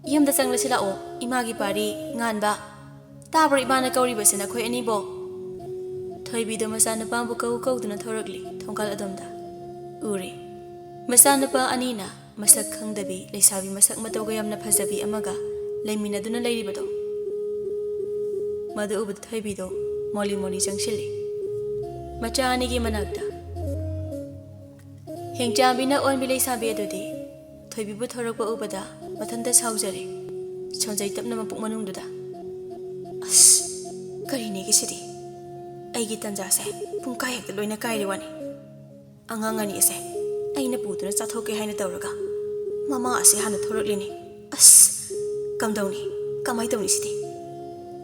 ꯌꯨꯝꯗ ꯆꯪꯂꯁꯤ ꯂꯥꯛꯑꯣ, ꯏꯃꯥꯒꯤ ꯄꯥꯔꯤ, ꯉꯥꯟꯕ꯫ ꯇꯥꯕ꯭ꯔꯣ ꯏꯃꯥꯅ ꯀꯧꯔꯤꯕꯁꯦ ꯅꯈꯣꯏ ꯑꯅꯤꯕꯣ? ꯊꯣꯏꯕꯤꯗꯣ ꯃꯆꯥꯅꯨꯄꯥꯕꯨ ꯀꯧ ꯀꯧꯗꯨꯅ ꯊꯣꯔꯛꯂꯤ ꯊꯣꯡꯒꯥꯜ ꯑꯗꯣꯝꯗ꯫ ꯎꯔꯦ꯫ ꯃꯆꯥꯅꯨꯄꯥ ꯑꯅꯤꯅ ꯃꯁꯛ ꯈꯪꯗꯕꯤ ꯂꯩꯁꯥꯕꯤ ꯃꯁꯛ ꯃꯇꯧꯒ ꯌꯥꯝꯅ ꯐꯖꯕꯤ ꯑꯃꯒ ꯂꯩꯃꯤꯟꯅꯗꯨꯅ ꯂꯩꯔꯤꯕꯗꯣ꯫ ꯃꯗꯨ ꯎꯕꯗ ꯊꯣꯏꯕꯤꯗꯣ ꯃꯣꯂꯤ ꯃꯣꯂꯤ ꯆꯪꯁꯤꯜꯂꯤ ꯃꯆꯥ ꯑꯅꯤꯒꯤ ꯃꯅꯥꯛꯇ꯫ ꯍꯦꯡꯆꯥꯕꯤꯅ ꯑꯣꯟꯕꯤ ꯂꯩꯁꯥꯕꯤ ꯑꯗꯨꯗꯤ ꯊꯣꯏꯕꯤꯕꯨ ꯊꯣꯔꯛꯄ ꯎꯕꯗ ꯃꯊꯟꯇ ꯁꯥꯎꯖꯔꯦ꯫ ꯁꯣꯟꯖꯩ ꯇꯞꯅ ꯃꯄꯨꯛ ꯃꯅꯨꯡꯗꯨꯗ, "ꯑꯁ, ꯀꯔꯤꯅꯦꯒꯦ ꯁꯤꯗꯤ? ꯑꯩꯒꯤ ꯇꯟꯖꯥꯁꯦ ꯄꯨꯡ ꯀꯥꯏ ꯍꯦꯛꯇ ꯂꯣꯏꯅ ꯀꯥꯏꯔꯦ ꯋꯥꯅꯤ꯫ ꯑꯉꯥꯡ ꯑꯅꯤ ꯑꯁꯦ ꯑꯩꯅ ꯄꯨꯗꯨꯅ ꯆꯥꯊꯣꯛꯀꯦ ꯍꯥꯏꯅ ꯇꯧꯔꯒ ꯃꯃꯥ ꯑꯁꯦ ꯍꯥꯟꯅ ꯊꯣꯔꯛꯂꯤꯅꯦ꯫ ꯑꯁ, ꯀꯝꯗꯧꯅꯤ? ꯀꯃꯥꯏ ꯇꯧꯅꯤ ꯁꯤꯗꯤ?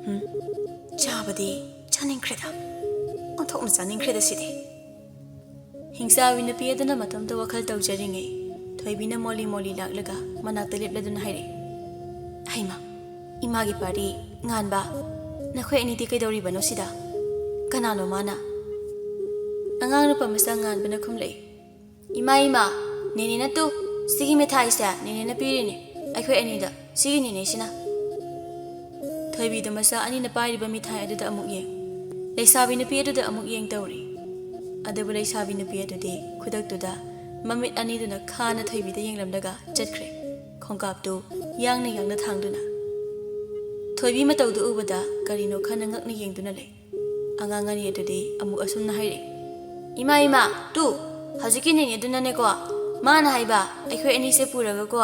ꯍꯨꯝ, ꯆꯥꯕꯗꯤ ꯆꯥꯅꯤꯡꯈ꯭ꯔꯦꯗ꯫ ꯑꯣꯟꯊꯣꯛꯅ ꯆꯥꯅꯤꯡꯈ꯭ꯔꯦꯗ ꯁꯤꯗꯤ꯫" ꯍꯤꯡꯆꯥꯕꯤ ꯅꯨꯄꯤ ꯑꯗꯨꯅ ꯃꯇꯣꯝꯇ ꯋꯥꯈꯜ ꯇꯧꯖꯔꯤꯉꯩ, ꯊꯣꯏꯕꯤꯅ ꯃꯣꯂꯤ ꯃꯣꯂꯤ ꯂꯥꯛꯂꯒ ꯃꯅꯥꯛꯇ ꯂꯦꯞꯂꯗꯨꯅ ꯍꯥꯏꯔꯛꯏ, "ꯍꯩꯃꯥ, ꯏꯃꯥꯒꯤ ꯄꯥꯔꯤ, ꯉꯥꯟꯕ, ꯅꯈꯣꯏ ꯑꯅꯤꯗꯤ ꯀꯩꯗꯧꯔꯤꯕꯅꯣ ꯁꯤꯗ? ꯀꯅꯥꯅꯣ ꯃꯥꯅ?" ꯑꯉꯥꯡ ꯅꯨꯄꯥ ꯃꯆꯥ ꯉꯥꯟꯕꯅ ꯈꯨꯝꯂꯛꯏ, "ꯏꯃꯥ, ꯏꯃꯥ, ꯅꯦꯅꯦꯅ ꯇꯨ, ꯁꯤꯒꯤ ꯃꯤꯊꯥꯏꯁꯦ ꯅꯦꯅꯦꯅ ꯄꯤꯔꯤꯅꯦ ꯑꯩꯈꯣꯏ ꯑꯅꯤꯗ, ꯁꯤꯒꯤ ꯅꯦꯅꯦꯁꯤꯅ꯫" ꯊꯣꯏꯕꯤꯗꯣ ꯃꯆꯥ ꯑꯅꯤꯅ ꯄꯥꯏꯔꯤꯕ ꯃꯤꯊꯥꯏ ꯑꯗꯨꯗ ꯑꯃꯨꯛ ꯌꯦꯡ, ꯂꯩꯁꯥꯕꯤ ꯅꯨꯄꯤ ꯑꯗꯨꯗ ꯑꯃꯨꯛ ꯌꯦꯡ ꯇꯧꯔꯤ꯫ ꯑꯗꯨꯕꯨ ꯂꯩꯁꯥꯕꯤ ꯅꯨꯄꯤ ꯑꯗꯨꯗꯤ ꯈꯨꯗꯛꯇꯨꯗ ꯃꯃꯤꯠ ꯑꯅꯤꯗꯨꯅ ꯈꯥꯅ ꯊꯣꯏꯕꯤꯗ ꯌꯦꯡꯂꯝꯂꯒ ꯆꯠꯈ꯭ꯔꯦ, ꯈꯣꯡꯀꯥꯞꯇꯨ ꯌꯥꯡꯅ ꯌꯥꯡꯅ ꯊꯥꯡꯗꯨꯅ꯫ ꯊꯣꯏꯕꯤ ꯃꯇꯧꯗꯨ ꯎꯕꯗ ꯀꯔꯤꯅꯣ ꯈꯟꯅ ꯉꯛꯅ ꯌꯦꯡꯗꯨꯅ ꯂꯩ꯫ ꯑꯉꯥꯡ ꯑꯅꯤ ꯑꯗꯨꯗꯤ ꯑꯃꯨꯛ ꯑꯁꯨꯝꯅ ꯍꯥꯏꯔꯛꯏ, "ꯏꯃꯥ, ꯏꯃꯥ, ꯇꯨ, ꯍꯧꯖꯤꯛꯀꯤ ꯅꯦꯅꯦꯗꯨꯅꯅꯦꯀꯣ, ꯃꯥꯅ ꯍꯥꯏꯕ ꯑꯩꯈꯣꯏ ꯑꯅꯤꯁꯦ ꯄꯨꯔꯒꯀꯣ,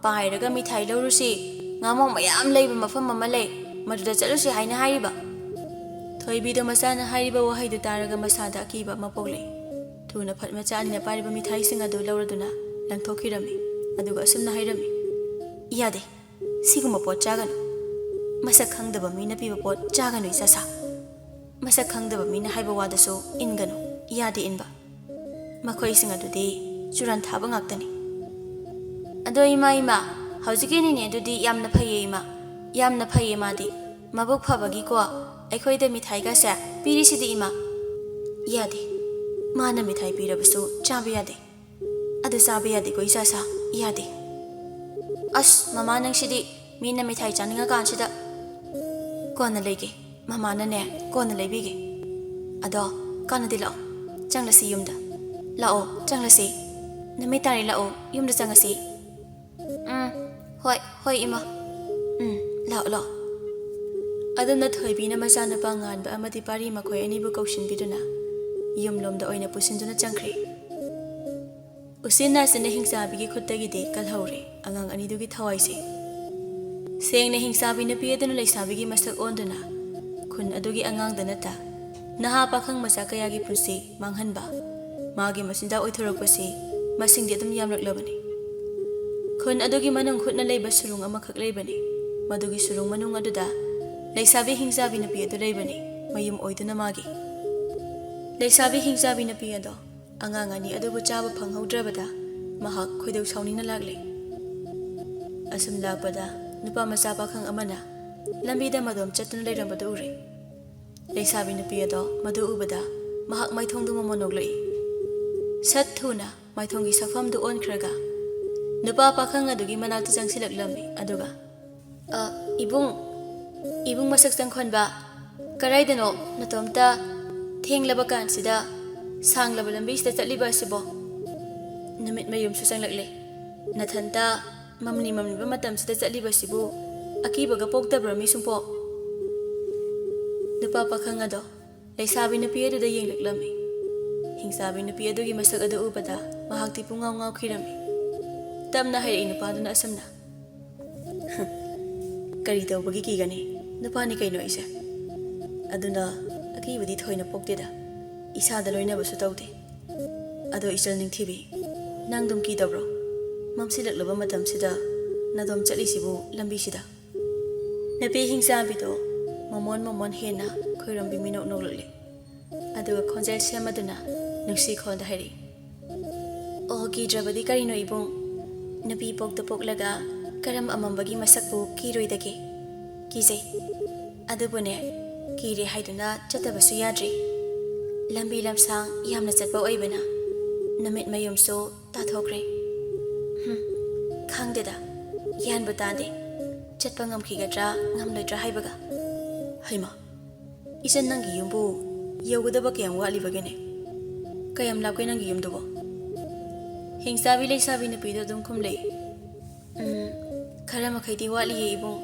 ꯄꯥꯏꯔꯒ ꯃꯤꯊꯥꯏ ꯂꯧꯔꯨꯁꯤ, ꯉꯥꯃꯣꯡ ꯃꯌꯥꯝ ꯂꯩꯕ ꯃꯐꯝ ꯑꯃ ꯂꯩ, ꯃꯗꯨꯗ ꯆꯠꯂꯨꯁꯤ ꯍꯥꯏꯅ ꯍꯥꯏꯔꯤꯕ꯫" ꯊꯣꯏꯕꯤꯗꯣ ꯃꯆꯥꯅ ꯍꯥꯏꯔꯤꯕ ꯋꯥꯍꯩꯗꯨ ꯇꯥꯔꯒ ꯃꯁꯥꯗ ꯑꯀꯤꯕ ꯑꯃ ꯄꯣꯛꯂꯛꯏ꯫ ꯊꯨꯅ ꯐꯠ ꯃꯆꯥ ꯑꯅꯤꯅ ꯄꯥꯏꯔꯤꯕ ꯃꯤꯊꯥꯏꯁꯤꯡ ꯑꯗꯨ ꯂꯧꯔꯗꯨꯅ ꯂꯪꯊꯣꯛꯈꯤꯔꯝꯃꯤ꯫ ꯑꯗꯨꯒ ꯑꯁꯨꯝꯅ ꯍꯥꯏꯔꯝꯃꯤ, "ꯌꯥꯗꯦ, ꯁꯤꯒꯨꯝꯕ ꯄꯣꯠ ꯆꯥꯒꯅꯨ꯫ ꯃꯁꯛ ꯈꯪꯗꯕ ꯃꯤꯅ ꯄꯤꯕ ꯄꯣꯠ ꯆꯥꯒꯅꯨ, ꯏꯆꯥꯁꯥ꯫ ꯃꯁꯛ ꯈꯪꯗꯕ ꯃꯤꯅ ꯍꯥꯏꯕ ꯋꯥꯗꯁꯨ ꯏꯟꯒꯅꯨ, ꯌꯥꯗꯦ ꯏꯟꯕ꯫ ꯃꯈꯣꯏꯁꯤꯡ ꯑꯗꯨꯗꯤ ꯆꯨꯔꯥꯟ ꯊꯥꯕ ꯉꯥꯛꯇꯅꯤ꯫" "ꯑꯗꯣ ꯏꯃꯥ, ꯏꯃꯥ, ꯍꯧꯖꯤꯛꯀꯤ ꯅꯦꯅꯦ ꯑꯗꯨꯗꯤ ꯌꯥꯝꯅ ꯐꯩꯌꯦ ꯏꯃꯥ, ꯌꯥꯝꯅ ꯐꯩꯌꯦ ꯃꯥꯗꯤ꯫ ꯃꯕꯨꯛ ꯐꯕꯒꯤꯀꯣ ꯑꯩꯈꯣꯏꯗ ꯃꯤꯊꯥꯏꯒꯁꯦ ꯄꯤꯔꯤꯁꯤꯗꯤ ꯏꯃꯥ꯫" "ꯌꯥꯗꯦ, ꯃꯥꯅ ꯃꯤꯊꯥꯏ ꯄꯤꯔꯕꯁꯨ ꯆꯥꯕ ꯌꯥꯗꯦ꯫ ꯑꯗꯨ ꯆꯥꯕ ꯌꯥꯗꯦꯀꯣ ꯏꯆꯥꯁꯥ? ꯌꯥꯗꯦ꯫ ꯑꯁ, ꯃꯃꯥ, ꯅꯪꯁꯤꯗꯤ꯫ ꯃꯤꯅ ꯃꯤꯊꯥꯏ ꯆꯥꯅꯤꯡꯉꯀꯥꯟꯁꯤꯗ꯫ ꯀꯣꯟꯅ ꯂꯩꯒꯦ꯫ ꯃꯃꯥꯅꯅꯦ, ꯀꯣꯟꯅ ꯂꯩꯕꯤꯒꯦ꯫ ꯑꯗꯣ, ꯀꯥꯟꯅꯗꯤ ꯂꯥꯛꯑꯣ꯫ ꯆꯪꯂꯁꯤ ꯌꯨꯝꯗ꯫ ꯂꯥꯛꯑꯣ, ꯆꯪꯂꯁꯤ꯫ ꯅꯨꯃꯤꯠ ꯇꯥꯔꯦ, ꯂꯥꯛꯑꯣ, ꯌꯨꯝꯗ ꯆꯪꯉꯁꯤ꯫ ꯎꯝ, ꯍꯣꯏ, ꯍꯣꯏ, ꯏꯃꯥ꯫ ꯎꯝ, ꯂꯥꯛꯑꯣ, ꯂꯥꯛꯑꯣ꯫ ꯑꯗꯨꯅ ꯊꯣꯏꯕꯤꯅ ꯃꯆꯥꯅꯨꯄꯥ ꯉꯥꯟꯕ ꯑꯃꯗꯤ ꯄꯥꯔꯤ ꯃꯈꯣꯏ ꯑꯅꯤꯕꯨ ꯀꯧꯁꯤꯟꯕꯤꯗꯨꯅ ꯌꯨꯝꯂꯣꯝꯗ ꯑꯣꯏꯅ ꯄꯨꯁꯤꯟꯗꯨꯅ ꯆꯪꯈ꯭ꯔꯦ꯫ ꯎꯆꯤꯟ ꯅꯥꯆꯤꯟꯅ ꯍꯤꯡꯆꯥꯕꯤꯒꯤ ꯈꯨꯠꯇꯒꯤꯗꯤ ꯀꯜꯍꯧꯔꯦ ꯑꯉꯥꯡ ꯑꯅꯤꯗꯨꯒꯤ ꯊꯋꯥꯏꯁꯦ꯫ ꯁꯦꯡꯅ ꯍꯤꯡꯆꯥꯕꯤ ꯅꯨꯄꯤ ꯑꯗꯨꯅ ꯂꯩꯁꯥꯕꯤꯒꯤ ꯃꯁꯛ ꯑꯣꯟꯗꯨꯅ ꯈꯨꯟ ꯑꯗꯨꯒꯤ ꯑꯉꯥꯡꯗ ꯅꯠꯇ ꯅꯍꯥ ꯄꯥꯈꯪ ꯃꯆꯥ ꯀꯌꯥꯒꯤ ꯄꯨꯟꯁꯤ ꯃꯥꯡꯍꯟꯕ, ꯃꯥꯒꯤ ꯃꯆꯤꯟꯖꯥꯛ ꯑꯣꯏꯊꯣꯔꯛꯄꯁꯤ ꯃꯁꯤꯡꯗꯤ ꯑꯗꯨꯝ ꯌꯥꯝꯂꯛꯂꯕꯅꯤ꯫ ꯈꯨꯟ ꯑꯗꯨꯒꯤ ꯃꯅꯨꯡ ꯍꯨꯠꯅ ꯂꯩꯕ ꯁꯨꯔꯨꯡ ꯑꯃꯈꯛ ꯂꯩꯕꯅꯤ꯫ ꯃꯗꯨꯒꯤ ꯁꯨꯔꯨꯡ ꯃꯅꯨꯡ ꯑꯗꯨꯗ ꯂꯩꯁꯥꯕꯤ ꯍꯤꯡꯆꯥꯕꯤ ꯅꯨꯄꯤ ꯑꯗꯨ ꯂꯩꯕꯅꯤ, ꯃꯌꯨꯝ ꯑꯣꯏꯗꯨꯅ ꯃꯥꯒꯤ꯫ ꯂꯩꯁꯥꯕꯤ ꯍꯤꯡꯆꯥꯕꯤ ꯅꯨꯄꯤ ꯑꯗꯣ ꯑꯉꯥꯡ ꯑꯅꯤ ꯑꯗꯨꯕꯨ ꯆꯥꯕ ꯐꯪꯍꯧꯗ꯭ꯔꯕꯗ ꯃꯍꯥꯛ ꯈꯣꯏꯗꯧ ꯁꯥꯎꯅꯤꯡꯅ ꯂꯥꯛꯂꯦ꯫ ꯑꯁꯨꯝ ꯂꯥꯛꯄꯗ ꯅꯨꯄꯥ ꯃꯆꯥ ꯄꯥꯈꯪ ꯑꯃꯅ ꯂꯝꯕꯤꯗ ꯃꯗꯣꯝ ꯆꯠꯇꯨꯅ ꯂꯩꯔꯝꯕꯗꯨ ꯎꯔꯦ꯫ ꯂꯩꯁꯥꯕꯤ ꯅꯨꯄꯤ ꯑꯗꯣ ꯃꯗꯨ ꯎꯕꯗ ꯃꯍꯥꯛ ꯃꯥꯏꯊꯣꯡꯗꯨ ꯃꯃꯣꯟ ꯅꯣꯛꯂꯛꯏ꯫ ꯁꯠ ꯊꯨꯅ ꯃꯥꯏꯊꯣꯡꯒꯤ ꯁꯛꯐꯝꯗꯨ ꯑꯣꯟꯈ꯭ꯔꯒ ꯅꯨꯄꯥ ꯄꯥꯈꯪ ꯑꯗꯨꯒꯤ ꯃꯅꯥꯛꯇ ꯆꯪꯁꯤꯜꯂꯛꯂꯝꯃꯤ꯫ ꯑꯗꯨꯒ, "ꯑ, ꯏꯕꯨꯡ, ꯏꯕꯨꯡ ꯃꯁꯛ ꯆꯪꯈꯣꯟꯕ, ꯀꯗꯥꯏꯗꯅꯣ ꯅꯇꯣꯝꯇ ꯊꯦꯡꯂꯕ ꯀꯥꯟꯁꯤꯗ ꯁꯥꯡꯂꯕ ꯂꯝꯕꯤꯁꯤꯗ ꯆꯠꯂꯤꯕ ꯑꯁꯤꯕꯣ? ꯅꯨꯃꯤꯠ ꯃꯌꯨꯝꯁꯨ ꯆꯪꯂꯛꯂꯦ꯫ ꯅꯊꯟꯇ ꯃꯝꯂꯤ ꯃꯝꯂꯤꯕ ꯃꯇꯝꯁꯤꯗ ꯆꯠꯂꯤꯕꯁꯤꯕꯨ ꯑꯀꯤꯕꯒ ꯄꯣꯛꯇꯕ꯭ꯔꯥ ꯃꯤ ꯁꯨꯝꯄꯣꯛ?" ꯅꯨꯄꯥ ꯄꯥꯈꯪ ꯑꯗꯣ ꯂꯩꯁꯥꯕꯤ ꯅꯨꯄꯤ ꯑꯗꯨꯗ ꯌꯦꯡꯂꯛꯂꯝꯃꯤ꯫ ꯍꯤꯡꯆꯥꯕꯤ ꯅꯨꯄꯤ ꯑꯗꯨꯒꯤ ꯃꯁꯛ ꯑꯗꯨ ꯎꯕꯗ ꯃꯍꯥꯛꯇꯤ ꯄꯨꯡꯉꯥꯎ ꯉꯥꯎꯈꯤꯔꯝꯃꯤ꯫ ꯇꯞꯅ ꯍꯥꯏꯔꯛꯏ ꯅꯨꯄꯥꯗꯨꯅ ꯑꯁꯨꯝꯅ, "ꯀꯔꯤ ꯇꯧꯕꯒꯤ ꯀꯤꯒꯅꯤ? ꯅꯨꯄꯥꯅꯤ ꯀꯩꯅꯣ ꯑꯩꯁꯦ꯫ ꯑꯗꯨꯅ ꯑꯀꯤꯕꯗꯤ ꯊꯣꯏꯅ ꯄꯣꯛꯇꯦꯗ꯫ ꯏꯁꯥꯗ ꯂꯣꯏꯅꯕꯁꯨ ꯇꯧꯗꯦ꯫ ꯑꯗꯣ ꯏꯆꯜ ꯅꯤꯡꯊꯤꯕꯤ, ꯅꯪꯗꯨꯝ ꯀꯤꯗꯕ꯭ꯔꯣ? ꯃꯝꯁꯤꯜꯂꯛꯂꯕ ꯃꯇꯝꯁꯤꯗ ꯅꯗꯣꯝ ꯆꯠꯂꯤꯁꯤꯕꯨ ꯂꯝꯕꯤꯁꯤꯗ?" ꯅꯨꯄꯤ ꯍꯤꯡꯆꯥꯕꯤꯗꯣ ꯃꯃꯣꯟ ꯃꯃꯣꯟ ꯍꯦꯟꯅ ꯈꯣꯏꯔꯣꯝꯕꯤ ꯃꯤꯅꯣꯛ ꯅꯣꯛꯂꯛꯂꯦ꯫ ꯑꯗꯨꯒ ꯈꯣꯟꯖꯦꯜ ꯁꯦꯝꯃꯗꯨꯅ ꯅꯨꯡꯁꯤ ꯈꯣꯜꯗ ꯍꯥꯏꯔꯛꯏ, "ꯑꯣ, ꯀꯤꯗ꯭ꯔꯕꯗꯤ ꯀꯔꯤꯅꯣ ꯏꯕꯨꯡ? ꯅꯨꯄꯤ ꯄꯣꯛꯇ ꯄꯣꯛꯂꯒ ꯀꯔꯝ ꯑꯃꯝꯕꯒꯤ ꯃꯁꯛꯄꯨ ꯀꯤꯔꯣꯏꯗꯒꯦ? ꯀꯤꯖꯩ꯫ ꯑꯗꯨꯕꯨꯅꯦ, ꯀꯤꯔꯦ ꯍꯥꯏꯗꯨꯅ ꯆꯠꯇꯕꯁꯨ ꯌꯥꯗ꯭ꯔꯤ꯫ ꯂꯝꯕꯤ ꯂꯝꯁꯥꯡ ꯌꯥꯝꯅ ꯆꯠꯄ ꯑꯣꯏꯕꯅ ꯅꯨꯃꯤꯠ ꯃꯌꯨꯝꯁꯨ ꯇꯥꯊꯣꯛꯈ꯭ꯔꯦ꯫ ꯍꯨꯝ, ꯈꯪꯗꯦꯗ, ꯒ꯭ꯌꯥꯟꯕꯨ ꯇꯥꯗꯦ꯫ ꯆꯠꯄ ꯉꯝꯈꯤꯒꯗ꯭ꯔꯥ ꯉꯝꯂꯣꯏꯗ꯭ꯔꯥ ꯍꯥꯏꯕꯒ꯫ ꯍꯩꯃꯥ, ꯏꯆꯟ, ꯅꯪꯒꯤ ꯌꯨꯝꯕꯨ ꯌꯧꯒꯗꯕ ꯀꯌꯥꯝ ꯋꯥꯠꯂꯤꯕꯒꯦꯅꯦ? ꯀꯌꯥꯝ ꯂꯥꯞꯀꯦ ꯅꯪꯒꯤ ꯌꯨꯝꯗꯨꯕꯣ? ꯍꯤꯡꯆꯥꯕꯤ ꯂꯩꯁꯥꯕꯤ ꯅꯨꯄꯤꯗꯣ ꯑꯗꯨꯝ ꯈꯨꯝꯂꯛꯏ꯫ "ꯎꯝ, ꯈꯔ ꯃꯈꯩꯗꯤ ꯋꯥꯠꯂꯤꯌꯦ ꯏꯕꯨꯡ꯫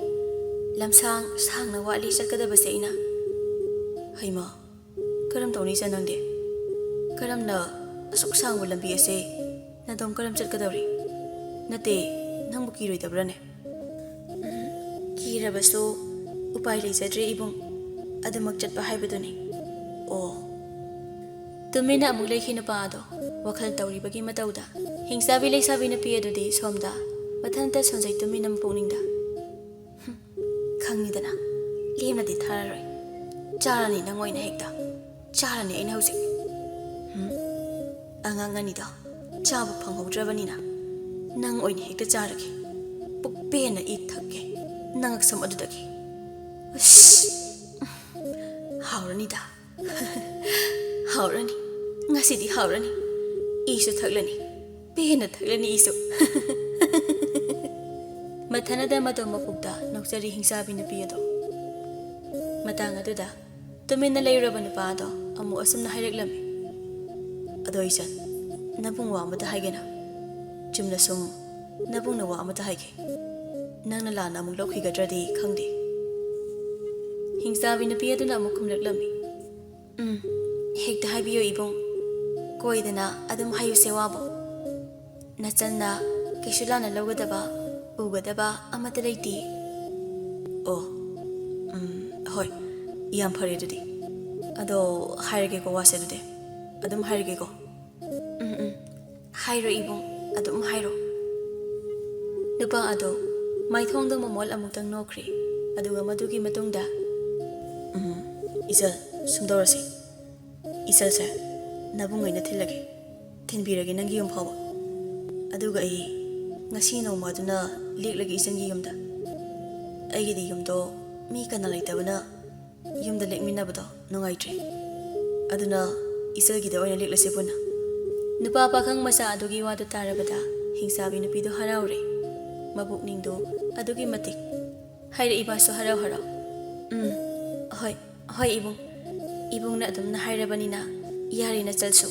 ꯂꯝꯁꯥꯡ ꯁꯥꯡꯅ ꯋꯥꯠꯂꯤ ꯆꯠꯀꯗꯕꯁꯦ ꯑꯩꯅ꯫" ꯍꯩꯃꯥ, ꯀꯔꯝ ꯇꯧꯅꯤ ꯏꯆꯟ ꯅꯪꯗꯤ? ꯀꯔꯝꯅ ꯑꯁꯨꯛ ꯁꯥꯡꯕ ꯂꯝꯕꯤ ꯑꯁꯦ ꯅꯗꯣꯝ ꯀꯔꯝ ꯆꯠꯀꯗꯧꯔꯤ? ꯅꯠꯇꯦ, ꯅꯪꯕꯨ ꯀꯤꯔꯣꯏꯗꯕ꯭ꯔꯥꯅꯦ? ꯎꯝ, ꯀꯤꯔꯕꯁꯨ ꯎꯄꯥꯏ ꯂꯩꯖꯗ꯭ꯔꯦ ꯏꯕꯨꯡ꯫ ꯑꯗꯨꯃꯛ ꯆꯠꯄ ꯍꯥꯏꯕꯗꯨꯅꯤ꯫ ꯑꯣ꯫ ꯇꯨꯃꯤꯟꯅ ꯑꯃꯨꯛ ꯂꯩꯈꯤ ꯅꯨꯄꯥ ꯑꯗꯣ꯫ ꯋꯥꯈꯜ ꯇꯧꯔꯤꯕꯒꯤ ꯃꯇꯧꯗ ꯍꯤꯡꯆꯥꯕꯤ ꯂꯩꯁꯥꯕꯤ ꯅꯨꯄꯤ ꯑꯗꯨꯗꯤ ꯁꯣꯝꯗ ꯃꯊꯟꯇ ꯁꯣꯟꯖꯩ ꯇꯨꯃꯤꯟꯅ ꯄꯨꯛꯅꯤꯡꯗ꯫ "ꯍꯨꯝ, ꯈꯪꯉꯤꯗꯅ, ꯂꯦꯝꯅꯗꯤ ꯊꯥꯔꯔꯣꯏ꯫ ꯆꯥꯔꯅꯤ ꯅꯪ ꯑꯣꯏꯅ ꯍꯦꯛꯇ꯫ ꯆꯥꯔꯅꯤ ꯑꯩꯅ ꯍꯧꯖꯤꯛ꯫ ꯍꯨꯝ, ꯑꯉꯥꯡ ꯑꯅꯤꯗꯣ ꯆꯥꯕ ꯐꯪꯍꯧꯗ꯭ꯔꯕꯅꯤꯅ ꯅꯪ ꯑꯣꯏꯅ ꯍꯦꯛꯇ ꯆꯥꯔꯒꯦ꯫ ꯄꯨꯛ ꯄꯦꯟꯅ ꯏ ꯊꯛꯀꯦ ꯅꯉꯛꯁꯝ ꯑꯗꯨꯗꯒꯤ꯫ ꯑꯁ, ꯍꯥꯎꯔꯅꯤꯗ꯫ ꯍꯥꯎꯔꯅꯤ꯫ ꯉꯁꯤꯗꯤ ꯍꯥꯎꯔꯅꯤ꯫ ꯏꯁꯨ ꯊꯛꯂꯅꯤ꯫ ꯄꯦꯟꯅ ꯊꯛꯂꯅꯤ ꯏꯁꯨ꯫" ꯃꯊꯟꯅꯗ ꯃꯇꯧ ꯃꯄꯨꯛꯇ ꯅꯣꯛꯆꯔꯤ ꯍꯤꯡꯆꯥꯕꯤ ꯅꯨꯄꯤ ꯑꯗꯣ꯫ ꯃꯇꯥꯡ ꯑꯗꯨꯗ ꯇꯨꯃꯤꯟꯅ ꯂꯩꯔꯨꯔꯕ ꯅꯨꯄꯥ ꯑꯗꯣ ꯑꯃꯨꯛ ꯑꯁꯨꯝꯅ ꯍꯥꯏꯔꯛꯂꯝꯃꯤ꯫ "ꯑꯗꯣ ꯏꯆꯟ, ꯅꯕꯨꯡ ꯋꯥ ꯑꯃꯇ ꯍꯥꯏꯒꯦꯅ꯫ ꯆꯨꯝꯅ ꯁꯨꯝ ꯅꯕꯨꯡꯅ ꯋꯥ ꯑꯃꯇ ꯍꯥꯏꯒꯦ꯫ ꯅꯪꯅ ꯂꯥꯟꯅ ꯑꯃꯨꯛ ꯂꯧꯈꯤꯒꯗ꯭ꯔꯗꯤ ꯈꯪꯗꯦ꯫" ꯍꯤꯡꯆꯥꯕꯤ ꯅꯨꯄꯤ ꯑꯗꯨꯅ ꯑꯃꯨꯛ ꯈꯨꯝꯂꯛꯂꯝꯃꯤ꯫ "ꯎꯝ, ꯍꯦꯛꯇ ꯍꯥꯏꯕꯤꯌꯨ ꯏꯕꯨꯡ꯫ ꯀꯣꯏꯗꯅ ꯑꯗꯨꯝ ꯍꯥꯏꯌꯨꯁꯦ ꯋꯥꯕꯨ꯫ ꯅꯆꯟꯅ ꯀꯩꯁꯨ ꯂꯥꯟꯅ ꯂꯧꯒꯗꯕ, ꯎꯒꯗꯕ ꯑꯃꯠꯇ ꯂꯩꯇꯦ꯫" "ꯑꯣ, ꯎꯝ, ꯍꯣꯏ, ꯌꯥꯝ ꯐꯔꯦ ꯑꯗꯨꯗꯤ꯫ ꯑꯗꯣ ꯍꯥꯏꯔꯒꯦꯀꯣ ꯋꯥꯁꯦ ꯑꯗꯨꯗꯤ꯫ ꯑꯗꯨꯝ ꯍꯥꯏꯔꯒꯦꯀꯣ꯫" "ꯎꯝ, ꯎꯝ, ꯍꯥꯏꯔꯣ ꯏꯕꯨꯡ, ꯑꯗꯨꯝ ꯍꯥꯏꯔꯣ꯫" ꯅꯨꯄꯥ ꯑꯗꯣ ꯃꯥꯏꯊꯣꯡꯗ ꯃꯃꯣꯜ ꯑꯃꯨꯛꯇꯪ ꯅꯣꯛꯈ꯭ꯔꯦ, ꯑꯗꯨꯒ ꯃꯗꯨꯒꯤ ꯃꯇꯨꯡꯗ, "ꯎꯝ, ꯏꯆꯜ, ꯁꯨꯝ ꯇꯧꯔꯁꯤ꯫ ꯏꯆꯜꯁꯦ ꯅꯕꯨꯡ ꯑꯣꯏꯅ ꯊꯤꯜꯂꯒꯦ, ꯊꯤꯟꯕꯤꯔꯒꯦ ꯅꯪꯒꯤ ꯌꯨꯝ ꯐꯥꯎꯕ꯫ ꯑꯗꯨꯒ ꯑꯩ ꯉꯁꯤ ꯅꯣꯡꯃ ꯑꯗꯨꯅ ꯂꯦꯛꯂꯒꯦ ꯏꯆꯟꯒꯤ ꯌꯨꯝꯗ꯫ ꯑꯩꯒꯤꯗꯤ ꯌꯨꯝꯗꯣ ꯃꯤ ꯀꯅꯥ ꯂꯩꯇꯕꯅ ꯌꯨꯝꯗ ꯂꯦꯛꯃꯤꯟꯅꯕꯗꯣ ꯅꯨꯡꯉꯥꯏꯇ꯭ꯔꯦ꯫ ꯑꯗꯨꯅ ꯏꯆꯜꯒꯤꯗ ꯑꯣꯏꯅ ꯂꯦꯛꯂꯁꯤ ꯄꯨꯟꯅ꯫ ꯅꯨꯄꯥ ꯄꯥꯈꯪ ꯃꯆꯥ ꯑꯗꯨꯒꯤ ꯋꯥꯗꯨ ꯇꯥꯔꯕꯗ ꯍꯤꯡꯆꯥꯕꯤ ꯅꯨꯄꯤꯗꯨ ꯍꯔꯥꯎꯔꯦ꯫ ꯃꯄꯨꯛꯅꯤꯡꯗꯨ ꯑꯗꯨꯛꯀꯤ ꯃꯇꯤꯛ꯫ ꯍꯥꯏꯔꯛꯏꯕꯁꯨ ꯍꯔꯥꯎ ꯍꯔꯥꯎ꯫ "ꯎꯝ, ꯍꯣꯏ, ꯍꯣꯏ ꯏꯕꯨꯡ꯫ ꯏꯕꯨꯡꯅ ꯑꯗꯨꯝꯅ ꯍꯥꯏꯔꯕꯅꯤꯅ ꯌꯥꯔꯦꯅ ꯆꯠꯁꯨ꯫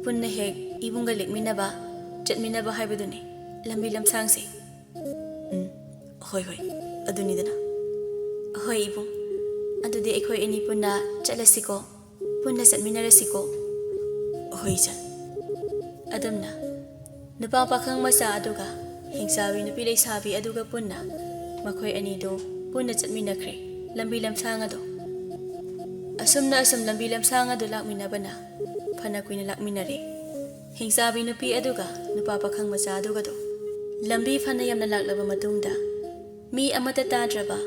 ꯄꯨꯟꯅ ꯍꯦꯛ ꯏꯕꯨꯡꯒ ꯂꯦꯛꯃꯤꯟꯅꯕ, ꯆꯠꯃꯤꯟꯅꯕ ꯍꯥꯏꯕꯗꯨꯅꯤ ꯂꯝꯕꯤ ꯂꯝꯁꯥꯡꯁꯦ꯫" "ꯎꯝ, ꯍꯣꯏ, ꯍꯣꯏ, ꯑꯗꯨꯅꯤꯗꯅ꯫" "ꯍꯣꯏ ꯏꯕꯨꯡ, ꯑꯗꯨꯗꯤ ꯑꯩꯈꯣꯏ ꯑꯅꯤ ꯄꯨꯟꯅ ꯆꯠꯂꯁꯤꯀꯣ, ꯄꯨꯟꯅ ꯆꯠꯃꯤꯟꯅꯔꯁꯤꯀꯣ꯫" "ꯍꯣꯏ ꯏꯆꯟ꯫" ꯑꯗꯨꯝꯅ ꯅꯨꯄꯥ ꯄꯥꯈꯪ ꯃꯆꯥ ꯑꯗꯨꯒ ꯍꯤꯡꯆꯥꯕꯤ ꯅꯨꯄꯤ ꯂꯩꯁꯥꯕꯤ ꯑꯗꯨꯒ ꯄꯨꯟꯅ ꯃꯈꯣꯏ ꯑꯅꯤꯗꯨ ꯄꯨꯟꯅ ꯆꯠꯃꯤꯟꯅꯈ꯭ꯔꯦ ꯂꯝꯕꯤ ꯂꯝꯁꯥꯡ ꯑꯗꯨ꯫ ꯑꯁꯨꯝꯅ ꯑꯁꯨꯝ ꯂꯝꯕꯤ ꯂꯝꯁꯥꯡ ꯑꯗꯨ ꯂꯥꯛꯃꯤꯟꯅꯕꯅ ꯐꯅ ꯀꯨꯏꯅ ꯂꯥꯛꯃꯤꯟꯅꯔꯦ꯫ ꯍꯤꯡꯆꯥꯕꯤ ꯅꯨꯄꯤ ꯑꯗꯨꯒ ꯅꯨꯄꯥ ꯄꯥꯈꯪ ꯃꯆꯥ ꯑꯗꯨꯒꯗꯣ꯫ ꯂꯝꯕꯤ ꯐꯅ ꯌꯥꯝꯅ ꯂꯥꯛꯂꯕ ꯃꯇꯨꯡꯗ ꯃꯤ ꯑꯃꯠꯇ ꯇꯥꯗ꯭ꯔꯕ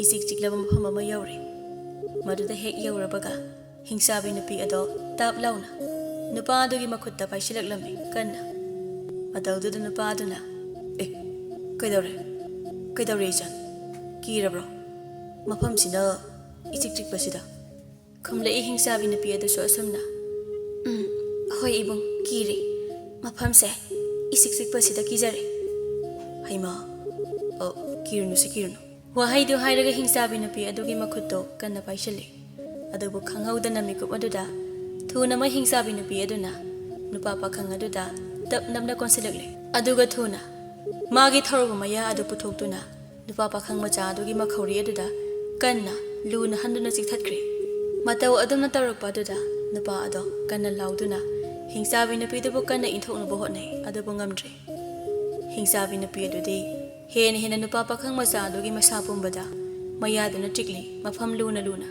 ꯏꯆꯤꯛ ꯆꯤꯛꯂꯕ ꯃꯐꯝ ꯑꯃ ꯌꯧꯔꯦ꯫ ꯃꯗꯨꯗ ꯍꯦꯛ ꯌꯧꯔꯕꯒ ꯍꯤꯡꯆꯥꯕꯤ ꯅꯨꯄꯤ ꯑꯗꯣ ꯇꯞ ꯂꯥꯎꯅ ꯅꯨꯄꯥ ꯑꯗꯨꯒꯤ ꯃꯈꯨꯠꯇ ꯄꯥꯏꯁꯤꯜꯂꯛꯂꯝꯃꯤ ꯀꯟꯅ꯫ ꯃꯇꯧꯗꯨꯗ ꯅꯨꯄꯥ ꯑꯗꯨꯅ, "ꯑꯦ, ꯀꯩꯗꯧꯔꯦ? ꯀꯩꯗꯧꯔꯦ ꯏꯆꯟ? ꯀꯤꯔꯕ꯭ꯔꯣ? ꯃꯐꯝꯁꯤꯅ ꯏꯆꯤꯛ ꯆꯤꯛꯄꯁꯤꯗ?" ꯈꯨꯝꯂꯛꯏ ꯍꯤꯡꯆꯥꯕꯤ ꯅꯨꯄꯤ ꯑꯗꯨꯁꯨ ꯑꯁꯨꯝꯅ꯫ "ꯎꯝ, ꯍꯣꯏ ꯏꯕꯨꯡ, ꯀꯤꯔꯦ꯫ ꯃꯐꯝꯁꯦ ꯏꯆꯤꯛ ꯆꯤꯛꯄꯁꯤꯗ ꯀꯤꯖꯔꯦ꯫" "ꯍꯩꯃꯥ, ꯑ, ꯀꯤꯔꯨꯅꯨꯁꯦ, ꯀꯤꯔꯨꯅꯨ꯫" ꯋꯥꯍꯩꯗꯨ ꯍꯥꯏꯔꯒ ꯍꯤꯡꯆꯥꯕꯤ ꯅꯨꯄꯤ ꯑꯗꯨꯒꯤ ꯃꯈꯨꯠꯇꯣ ꯀꯟꯅ ꯄꯥꯏꯁꯤꯜꯂꯤ꯫ ꯑꯗꯨꯕꯨ ꯈꯪꯍꯧꯗꯅ ꯃꯤꯀꯨꯞ ꯑꯗꯨꯗ ꯊꯨꯅꯃꯛ ꯍꯤꯡꯆꯥꯕꯤ ꯅꯨꯄꯤ ꯑꯗꯨꯅ ꯅꯨꯄꯥ ꯄꯥꯈꯪ ꯑꯗꯨꯗ ꯇꯞ ꯅꯞꯅ ꯀꯣꯟꯁꯤꯜꯂꯛꯂꯦ꯫ ꯑꯗꯨꯒ ꯊꯨꯅ ꯃꯥꯒꯤ ꯊꯧꯔꯨꯕ ꯃꯌꯥ ꯑꯗꯨ ꯄꯨꯊꯣꯛꯇꯨꯅ ꯅꯨꯄꯥ ꯄꯥꯈꯪ ꯃꯆꯥ ꯑꯗꯨꯒꯤ ꯃꯈꯧꯔꯤ ꯑꯗꯨꯗ ꯀꯟꯅ ꯂꯨꯅ ꯍꯟꯗꯨꯅ ꯆꯤꯛꯊꯠꯈ꯭ꯔꯦ꯫ ꯃꯇꯧ ꯑꯗꯨꯝꯅ ꯇꯧꯔꯛꯄ ꯑꯗꯨꯗ ꯅꯨꯄꯥ ꯑꯗꯣ ꯀꯟꯅ ꯂꯥꯎꯗꯨꯅ ꯍꯤꯡꯆꯥꯕꯤ ꯅꯨꯄꯤꯗꯨꯕꯨ ꯀꯟꯅ ꯏꯟꯊꯣꯛꯅꯕ ꯍꯣꯠꯅꯩ, ꯑꯗꯨꯕꯨ ꯉꯝꯗ꯭ꯔꯦ꯫ ꯍꯤꯡꯆꯥꯕꯤ ꯅꯨꯄꯤ ꯑꯗꯨꯗꯤ ꯍꯦꯟꯅ ꯍꯦꯟꯅ ꯅꯨꯄꯥ ꯄꯥꯈꯪ ꯃꯆꯥ ꯑꯗꯨꯒꯤ ꯃꯁꯥ ꯄꯨꯝꯕꯗ ꯃꯌꯥꯗꯨꯅ ꯆꯤꯛꯂꯤ, ꯃꯐꯝ ꯂꯨꯅ ꯂꯨꯅ꯫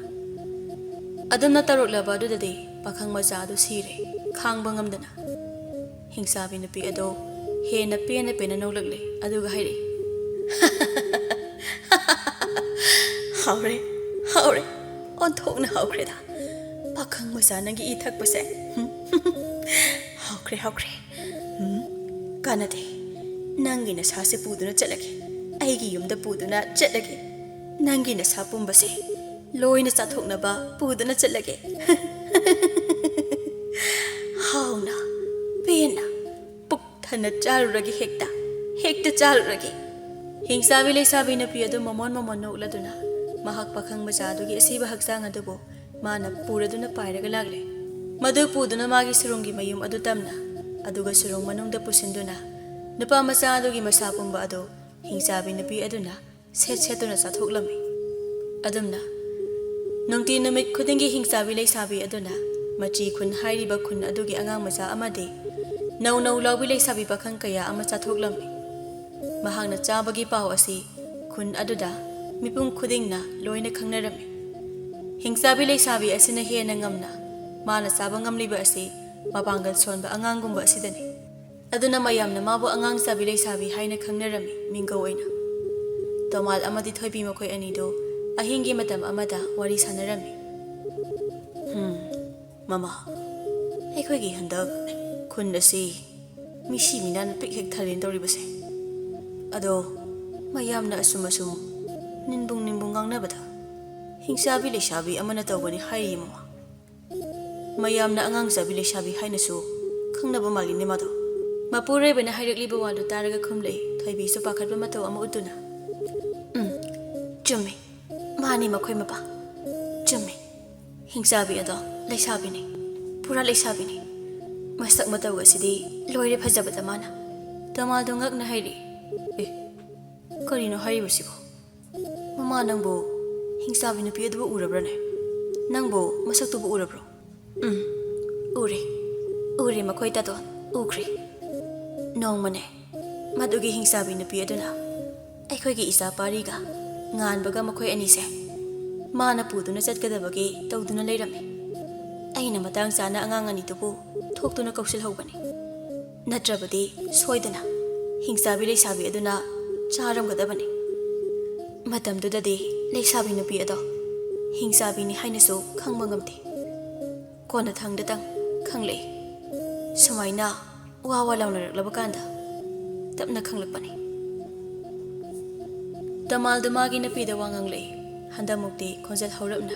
ꯑꯗꯨꯝꯅ ꯇꯧꯔꯛꯂꯕ ꯑꯗꯨꯗꯗꯤ ꯄꯥꯈꯪ ꯃꯆꯥ ꯑꯗꯨ ꯁꯤꯔꯦ, ꯈꯥꯡꯕ ꯉꯝꯗꯅ꯫ ꯍꯤꯡꯆꯥꯕꯤ ꯅꯨꯄꯤ ꯑꯗꯣ ꯍꯦꯟꯅ ꯄꯦꯟꯅ ꯄꯦꯟꯅ ꯅꯣꯛꯂꯛꯂꯦ, ꯑꯗꯨꯒ ꯍꯥꯏꯔꯛꯏ, "ꯍꯥꯎꯔꯦ, ꯍꯥꯎꯔꯦ, ꯑꯣꯟꯊꯣꯛꯅ ꯍꯥꯎꯈ꯭ꯔꯦꯗ꯫ ꯄꯥꯈꯪ ꯃꯆꯥ ꯅꯪꯒꯤ ꯏ ꯊꯛꯄꯁꯦ꯫ ꯍꯥꯎꯈ꯭ꯔꯦ, ꯍꯥꯎꯈ꯭ꯔꯦ꯫ ꯎꯝ, ꯀꯥꯟꯅꯗꯦ꯫ ꯅꯪꯒꯤ ꯅꯁꯥꯁꯦ ꯄꯨꯗꯨꯅ ꯆꯠꯂꯒꯦ꯫ ꯑꯩꯒꯤ ꯌꯨꯝꯗ ꯄꯨꯗꯨꯅ ꯆꯠꯂꯒꯦ꯫ ꯅꯪꯒꯤ ꯅꯁꯥ ꯄꯨꯝꯕꯁꯦ ꯂꯣꯏꯅ ꯆꯥꯊꯣꯛꯅꯕ ꯄꯨꯗꯨꯅ ꯆꯠꯂꯒꯦ꯫" ꯅ ꯆꯥꯔꯨꯔꯒꯦ ꯍꯦꯛꯇ, ꯍꯦꯛꯇ ꯆꯥꯔꯨꯔꯒꯦ꯫ ꯍꯤꯡꯆꯥꯕꯤ ꯂꯩꯁꯥꯕꯤ ꯅꯨꯄꯤ ꯑꯗꯨ ꯃꯃꯣꯟ ꯃꯃꯣꯟ ꯅꯣꯛꯂꯗꯨꯅ ꯃꯍꯥꯛ ꯄꯥꯈꯪ ꯃꯆꯥ ꯑꯗꯨꯒꯤ ꯑꯁꯤꯕ ꯍꯛꯆꯥꯡ ꯑꯗꯨꯕꯨ ꯃꯥꯅ ꯄꯨꯔꯗꯨꯅ ꯄꯥꯏꯔꯒ ꯂꯥꯛꯂꯦ꯫ ꯃꯗꯨ ꯄꯨꯗꯨꯅ ꯃꯥꯒꯤ ꯁꯨꯔꯨꯡꯒꯤ ꯃꯌꯨꯝ ꯑꯗꯨ ꯇꯝꯅ, ꯑꯗꯨꯒ ꯁꯨꯔꯨꯡ ꯃꯅꯨꯡꯗ ꯄꯨꯁꯤꯟꯗꯨꯅ ꯅꯨꯄꯥ ꯃꯆꯥ ꯑꯗꯨꯒꯤ ꯃꯁꯥ ꯄꯨꯝꯕ ꯑꯗꯨ ꯍꯤꯡꯆꯥꯕꯤ ꯅꯨꯄꯤ ꯑꯗꯨꯅ ꯁꯦꯠ ꯁꯦꯠꯇꯨꯅ ꯆꯥꯊꯣꯛꯂꯝꯃꯤ꯫ ꯑꯗꯨꯝꯅ ꯅꯨꯡꯇꯤ ꯅꯨꯃꯤꯠ ꯈꯨꯗꯤꯡꯒꯤ ꯍꯤꯡꯆꯥꯕꯤ ꯂꯩꯁꯥꯕꯤ ꯑꯗꯨꯅ ꯃꯆꯤ ꯈꯨꯟ ꯍꯥꯏꯔꯤꯕ ꯈꯨꯟ ꯑꯗꯨꯒꯤ ꯑꯉꯥꯡ ꯃꯆꯥ ꯑꯃꯗꯤ ꯅꯧ ꯅꯧ ꯂꯥꯎꯕꯤ ꯂꯩꯁꯥꯕꯤ ꯄꯥꯈꯪ ꯀꯌꯥ ꯑꯃ ꯆꯥꯊꯣꯛꯂꯝꯃꯤ꯫ ꯃꯍꯥꯛꯅ ꯆꯥꯕꯒꯤ ꯄꯥꯎ ꯑꯁꯤ ꯈꯨꯟ ꯑꯗꯨꯗ ꯃꯤꯄꯨꯝ ꯈꯨꯗꯤꯡꯅ ꯂꯣꯏꯅ ꯈꯪꯅꯔꯝꯃꯤ꯫ ꯍꯤꯡꯆꯥꯕꯤ ꯂꯩꯁꯥꯕꯤ ꯑꯁꯤꯅ ꯍꯦꯟꯅ ꯉꯝꯅ ꯃꯥꯅ ꯆꯥꯕ ꯉꯝꯂꯤꯕ ꯑꯁꯤ ꯃꯄꯥꯡꯒꯜ ꯁꯣꯟꯕ ꯑꯉꯥꯡꯒꯨꯝꯕ ꯑꯁꯤꯗꯅꯤ꯫ ꯑꯗꯨꯅ ꯃꯌꯥꯝꯅ ꯃꯥꯕꯨ ꯑꯉꯥꯡ ꯆꯥꯕꯤ ꯂꯩꯁꯥꯕꯤ ꯍꯥꯏꯅ ꯈꯪꯅꯔꯝꯃꯤ ꯃꯤꯡꯒꯧ ꯑꯣꯏꯅ꯫ ꯇꯣꯃꯥꯜ ꯑꯃꯗꯤ ꯊꯣꯏꯕꯤ ꯃꯈꯣꯏ ꯑꯅꯤꯗꯨ ꯑꯍꯤꯡꯒꯤ ꯃꯇꯝ ꯑꯃꯗ ꯋꯥꯔꯤ ꯁꯥꯟꯅꯔꯝꯃꯤ꯫ "ꯍꯝ, ꯃꯃꯥ, ꯑꯩꯈꯣꯏꯒꯤ ꯍꯟꯗꯛ ꯈꯨꯟ ꯑꯁꯤ ꯃꯤꯁꯤ ꯃꯤꯅꯥꯅ ꯄꯤꯛ ꯍꯦꯛ ꯊꯜꯂꯦꯅ ꯇꯧꯔꯤꯕꯁꯦ꯫ ꯑꯗꯣ ꯃꯌꯥꯝꯅ ꯑꯁꯨꯝ ꯑꯁꯨꯝ ꯅꯤꯟꯕꯨꯡ ꯅꯤꯟꯕꯨꯡ ꯉꯥꯡꯅꯕꯗ ꯍꯤꯡꯆꯥꯕꯤ ꯂꯩꯁꯥꯕꯤ ꯑꯃꯅ ꯇꯧꯕꯅꯤ ꯍꯥꯏꯔꯤ, ꯃꯃꯥ꯫ ꯃꯌꯥꯝꯅ ꯑꯉꯥꯡ ꯆꯥꯕꯤ ꯂꯩꯁꯥꯕꯤ ꯍꯥꯏꯅꯁꯨ ꯈꯪꯅꯕ ꯃꯥꯜꯂꯤꯅꯦ ꯃꯥꯗꯣ꯫" ꯃꯄꯨꯔꯣꯏꯕꯅ ꯍꯥꯏꯔꯛꯂꯤꯕ ꯋꯥꯗꯨ ꯇꯥꯔꯒ ꯈꯨꯝꯂꯛꯏ ꯊꯣꯏꯕꯤꯁꯨ ꯄꯥꯈꯠꯄ ꯃꯇꯧ ꯑꯃ ꯎꯠꯇꯨꯅ꯫ "ꯎꯝ, ꯆꯨꯝꯃꯤ꯫ ꯃꯥꯅꯤ ꯃꯈꯣꯏ ꯃꯄꯥ꯫ ꯆꯨꯝꯃꯤ꯫ ꯍꯤꯡꯆꯥꯕꯤ ꯑꯗꯣ ꯂꯩꯁꯥꯕꯤꯅꯤ꯫ ꯄꯨꯔꯥ ꯂꯩꯁꯥꯕꯤꯅꯤ꯫ ꯃꯁꯛ ꯃꯇꯧ ꯑꯁꯤꯗꯤ ꯂꯣꯏꯔꯦ ꯐꯖꯕꯗ ꯃꯥꯅ꯫" ꯇꯃꯥꯜꯗꯣ ꯉꯛꯅ ꯍꯥꯏꯔꯤ꯫ "ꯑꯦ, ꯀꯔꯤꯅꯣ ꯍꯥꯏꯔꯤꯕꯁꯤꯕꯣ? ꯃꯃꯥ, ꯅꯪꯕꯨ ꯍꯤꯡꯆꯥꯕꯤ ꯅꯨꯄꯤ ꯑꯗꯨꯕꯨ ꯎꯔꯕ꯭ꯔꯅꯦ? ꯅꯪꯕꯨ ꯃꯁꯛꯇꯨꯕꯨ ꯎꯔꯕ꯭ꯔꯣ?" "ꯎꯝ, ꯎꯔꯦ꯫ ꯎꯔꯦ ꯃꯈꯣꯏ ꯇꯥꯇꯣꯟ, ꯎꯈ꯭ꯔꯦ꯫ ꯅꯣꯡꯃꯅꯦ, ꯃꯗꯨꯒꯤ ꯍꯤꯡꯆꯥꯕꯤ ꯅꯨꯄꯤ ꯑꯗꯨꯅ ꯑꯩꯈꯣꯏꯒꯤ ꯏꯆꯥ ꯄꯥꯔꯤꯒ ꯉꯥꯟꯕꯒ ꯃꯈꯣꯏ ꯑꯅꯤꯁꯦ ꯃꯥꯅ ꯄꯨꯗꯨꯅ ꯆꯠꯀꯗꯕꯒꯤ ꯇꯧꯗꯨꯅ ꯂꯩꯔꯝꯃꯤ꯫ ꯑꯩꯅ ꯃꯇꯥꯡ ꯆꯥꯅ ꯑꯉꯥꯡ ꯑꯅꯤꯗꯨꯕꯨ ꯊꯣꯛꯇꯨꯅ ꯀꯧꯁꯤꯜꯍꯧꯕꯅꯤ꯫ ꯅꯠꯇ꯭ꯔꯕꯗꯤ ꯁꯣꯏꯗꯅ ꯍꯤꯡꯆꯥꯕꯤ ꯂꯩꯁꯥꯕꯤ ꯑꯗꯨꯅ ꯆꯥꯔꯝꯒꯗꯕꯅꯤ꯫ ꯃꯇꯝꯗꯨꯗꯗꯤ ꯂꯩꯁꯥꯕꯤ ꯅꯨꯄꯤ ꯑꯗꯣ ꯍꯤꯡꯆꯥꯕꯤꯅꯤ ꯍꯥꯏꯅꯁꯨ ꯈꯪꯕ ꯉꯝꯗꯦ꯫ ꯀꯣꯟꯅꯊꯪꯗꯇꯪ ꯈꯪꯂꯛꯏ꯫ ꯁꯨꯃꯥꯏꯅ ꯋꯥ ꯋꯥ ꯂꯥꯎꯅꯔꯛꯂꯕ ꯀꯥꯟꯗ ꯇꯞꯅ ꯈꯪꯂꯛꯄꯅꯤ꯫" ꯇꯃꯥꯜꯗꯨ ꯃꯥꯒꯤ ꯅꯨꯄꯤꯗ ꯋꯥ ꯉꯥꯡꯂꯛꯏ꯫ ꯍꯟꯗꯛꯃꯨꯛꯇꯤ ꯈꯣꯟꯖꯦꯜ ꯍꯧꯔꯞꯅ꯫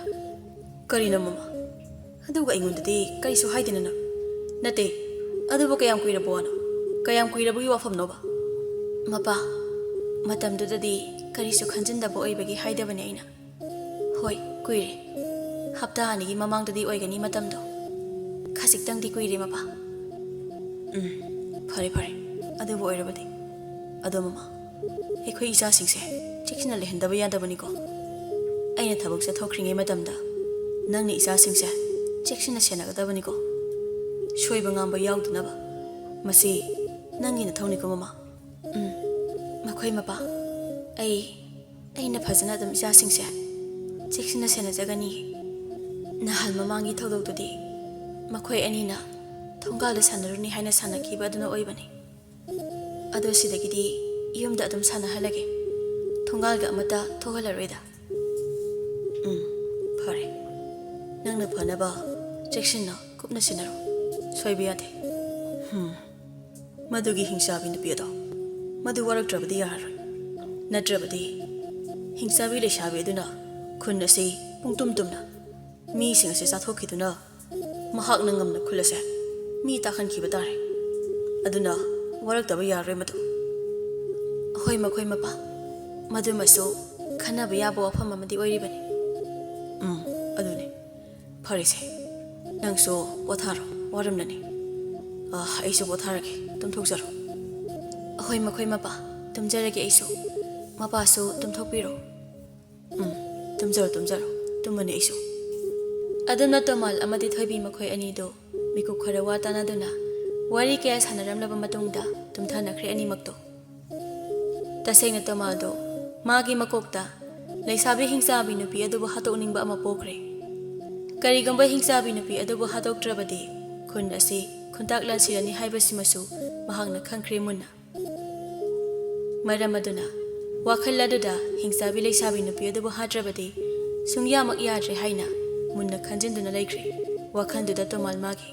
"ꯀꯔꯤꯅꯣ ꯃꯃꯥ? ꯑꯗꯨꯒ ꯑꯩꯉꯣꯟꯗꯗꯤ ꯀꯔꯤꯁꯨ ꯍꯥꯏꯗꯅ ꯅꯪ?" "ꯅꯠꯇꯦ, ꯑꯗꯨꯕꯨ ꯀꯌꯥꯝ ꯀꯨꯏꯔꯕ ꯋꯥꯅꯣ? ꯀꯌꯥꯝ ꯀꯨꯏꯔꯕꯒꯤ ꯋꯥꯐꯝꯅꯣꯕ? ꯃꯄꯥ, ꯃꯇꯝꯗꯨꯗꯗꯤ ꯀꯔꯤꯁꯨ ꯈꯟꯖꯤꯟꯗꯕ ꯑꯣꯏꯕꯒꯤ ꯍꯥꯏꯗꯕꯅꯦ ꯑꯩꯅ꯫ ꯍꯣꯏ, ꯀꯨꯏꯔꯦ꯫ ꯍꯞꯇꯥ ꯑꯅꯤꯒꯤ ꯃꯃꯥꯡꯗꯗꯤ ꯑꯣꯏꯒꯅꯤ ꯃꯇꯝꯗꯣ꯫ ꯈꯖꯤꯛꯇꯪꯗꯤ ꯀꯨꯏꯔꯦ, ꯃꯄꯥ꯫ ꯎꯝ, ꯐꯔꯦ, ꯐꯔꯦ꯫ ꯑꯗꯨꯕꯨ ꯑꯣꯏꯔꯕꯗꯤ꯫ ꯑꯗꯣ, ꯃꯃꯥ, ꯑꯩꯈꯣꯏ ꯏꯆꯥꯁꯤꯡꯁꯦ ꯆꯦꯛꯁꯤꯟꯅ ꯂꯩꯍꯟꯗꯕ ꯌꯥꯗꯕꯅꯤꯀꯣ꯫ ꯑꯩꯅ ꯊꯕꯛ ꯆꯠꯊꯣꯛꯈ꯭ꯔꯤꯉꯩ ꯃꯇꯝꯗ ꯅꯪꯅ ꯏꯆꯥꯁꯤꯡꯁꯦ ꯆꯦꯛꯁꯤꯟꯅ ꯁꯦꯟꯅꯒꯗꯕꯅꯤꯀꯣ꯫ ꯁꯣꯏꯕ ꯉꯥꯝꯕ ꯌꯥꯎꯗꯅꯕ꯫ ꯃꯁꯤ ꯅꯪꯒꯤ ꯅꯊꯧꯅꯤꯀꯣ, ꯃꯃꯥ꯫ ꯎꯝ, ꯃꯈꯣꯏ, ꯃꯄꯥ, ꯑꯩ, ꯑꯩꯅ ꯐꯖꯅ ꯑꯗꯨꯝ ꯏꯆꯥꯁꯤꯡꯁꯦ ꯆꯦꯛꯁꯤꯟꯅ ꯁꯦꯟꯅꯖꯒꯅꯤ꯫ ꯅꯍꯥꯟ ꯃꯃꯥꯡꯒꯤ ꯊꯧꯗꯣꯛꯇꯨꯗꯤ ꯃꯈꯣꯏ ꯑꯅꯤꯅ ꯊꯣꯡꯒꯥꯜꯗ ꯁꯥꯟꯅꯔꯨꯅꯤ ꯍꯥꯏꯅ ꯁꯥꯟꯅꯈꯤꯕ ꯑꯗꯨꯅ ꯑꯣꯏꯕꯅꯤ꯫ ꯑꯗꯣ ꯁꯤꯗꯒꯤꯗꯤ ꯌꯨꯝꯗ ꯑꯗꯨꯝ ꯁꯥꯟꯅꯍꯜꯂꯒꯦ꯫ ꯊꯣꯡꯒꯥꯜꯒ ꯑꯃꯠꯇ ꯊꯣꯛꯍꯜꯂꯔꯣꯏꯗ꯫ ꯎꯝ, ꯐꯔꯦ꯫ ꯅꯪꯅ ꯐꯅꯕ ꯆꯦꯛꯁꯤꯟꯅ ꯀꯨꯞꯅ ꯁꯦꯟꯅꯔꯣ꯫ ꯁꯣꯏꯕ ꯌꯥꯗꯦ꯫ ꯍꯨꯝ꯫ ꯃꯗꯨꯒꯤ ꯍꯤꯡꯆꯥꯕꯤ ꯅꯨꯄꯤ ꯑꯗꯣ, ꯃꯗꯨ ꯋꯥꯔꯛꯇ꯭ꯔꯕꯗꯤ ꯌꯥꯔꯔꯣꯏ꯫ ꯅꯠꯇ꯭ꯔꯕꯗꯤ ꯍꯤꯡꯆꯥꯕꯤ ꯂꯩꯁꯥꯕꯤ ꯑꯗꯨꯅ ꯈꯨꯟ ꯑꯁꯤ ꯄꯨꯡꯇꯨꯝ ꯇꯨꯝꯅ ꯃꯤꯁꯤꯡ ꯑꯁꯤ ꯆꯥꯊꯣꯛꯈꯤꯗꯨꯅ ꯃꯍꯥꯛꯅ ꯉꯝꯅ ꯈꯨꯜ ꯑꯁꯦ ꯃꯤ ꯇꯥꯛꯍꯟꯈꯤꯕ ꯇꯥꯔꯦ꯫ ꯑꯗꯨꯅ ꯋꯥꯔꯛꯇꯕ ꯌꯥꯔꯔꯣꯏ ꯃꯗꯨ꯫ ꯍꯣꯏ, ꯃꯈꯣꯏ ꯃꯄꯥ, ꯃꯗꯨꯃꯁꯨ ꯈꯟꯅꯕ ꯌꯥꯕ ꯋꯥꯐꯝ ꯑꯃꯗꯤ ꯑꯣꯏꯔꯤꯕꯅꯤ꯫ ꯎꯝ, ꯑꯗꯨꯅꯤ꯫ ꯐꯔꯦꯁꯦ, ꯅꯪꯁꯨ ꯄꯣꯊꯥꯔꯣ, ꯋꯥꯔꯝꯂꯅꯤ꯫ ꯑ, ꯑꯩꯁꯨ ꯄꯣꯊꯥꯔꯒꯦ, ꯇꯨꯝꯊꯣꯛꯆꯔꯣ꯫ ꯑꯍꯣꯏ, ꯃꯈꯣꯏ ꯃꯄꯥ, ꯇꯨꯝꯖꯔꯒꯦ ꯑꯩꯁꯨ꯫ ꯃꯄꯥꯁꯨ ꯇꯨꯝꯊꯣꯛꯄꯤꯔꯣ꯫ ꯎꯝ, ꯇꯨꯝꯖꯔꯣ, ꯇꯨꯝꯖꯔꯣ, ꯇꯨꯝꯃꯅꯤ ꯑꯩꯁꯨ꯫ ꯑꯗꯨꯝꯅ ꯇꯣꯃꯥꯜ ꯑꯃꯗꯤ ꯊꯣꯏꯕꯤ ꯃꯈꯣꯏ ꯑꯅꯤꯗꯨ ꯃꯤꯀꯨꯞ ꯈꯔ ꯋꯥ ꯇꯥꯅꯗꯨꯅ ꯋꯥꯔꯤ ꯀꯌꯥ ꯁꯥꯟꯅꯔꯝꯂꯕ ꯃꯇꯨꯡꯗ ꯇꯨꯝꯊꯅꯈ꯭ꯔꯦ ꯑꯅꯤꯃꯛꯇꯣ꯫ ꯇꯁꯦꯡꯅ ꯇꯣꯃꯥꯜꯗꯣ ꯃꯥꯒꯤ ꯃꯀꯣꯛꯇ ꯂꯩꯁꯥꯕꯤ ꯍꯤꯡꯆꯥꯕꯤ ꯅꯨꯄꯤ ꯑꯗꯨꯕꯨ ꯍꯥꯠꯇꯣꯛꯅꯤꯡꯕ ꯑꯃ ꯄꯣꯛꯈ꯭ꯔꯦ꯫ ꯀꯔꯤꯒꯨꯝꯕ ꯍꯤꯡꯆꯥꯕꯤ ꯅꯨꯄꯤ ꯑꯗꯨꯕꯨ ꯍꯥꯠꯇꯣꯛꯇ꯭ꯔꯕꯗꯤ ꯈꯨꯟ ꯑꯁꯤ ꯈꯨꯟꯇꯥꯛ ꯂꯥꯟꯁꯤꯔꯅꯤ ꯍꯥꯏꯕꯁꯤꯃꯁꯨ ꯃꯍꯥꯛꯅ ꯈꯪꯈ꯭ꯔꯦ ꯃꯨꯟꯅ꯫ ꯃꯔꯝ ꯑꯗꯨꯅ ꯋꯥꯈꯜ ꯑꯗꯨꯗ ꯍꯤꯡꯆꯥꯕꯤ ꯂꯩꯁꯥꯕꯤ ꯅꯨꯄꯤ ꯑꯗꯨꯕꯨ ꯍꯥꯠꯇ꯭ꯔꯕꯗꯤ ꯁꯨꯡꯌꯥꯃꯛ ꯌꯥꯗ꯭ꯔꯦ ꯍꯥꯏꯅ ꯃꯨꯟꯅ ꯈꯟꯖꯤꯟꯗꯨꯅ ꯂꯩꯈ꯭ꯔꯦ꯫ ꯋꯥꯈꯜꯗꯨꯗ ꯇꯣꯃꯥꯜ ꯃꯥꯒꯤ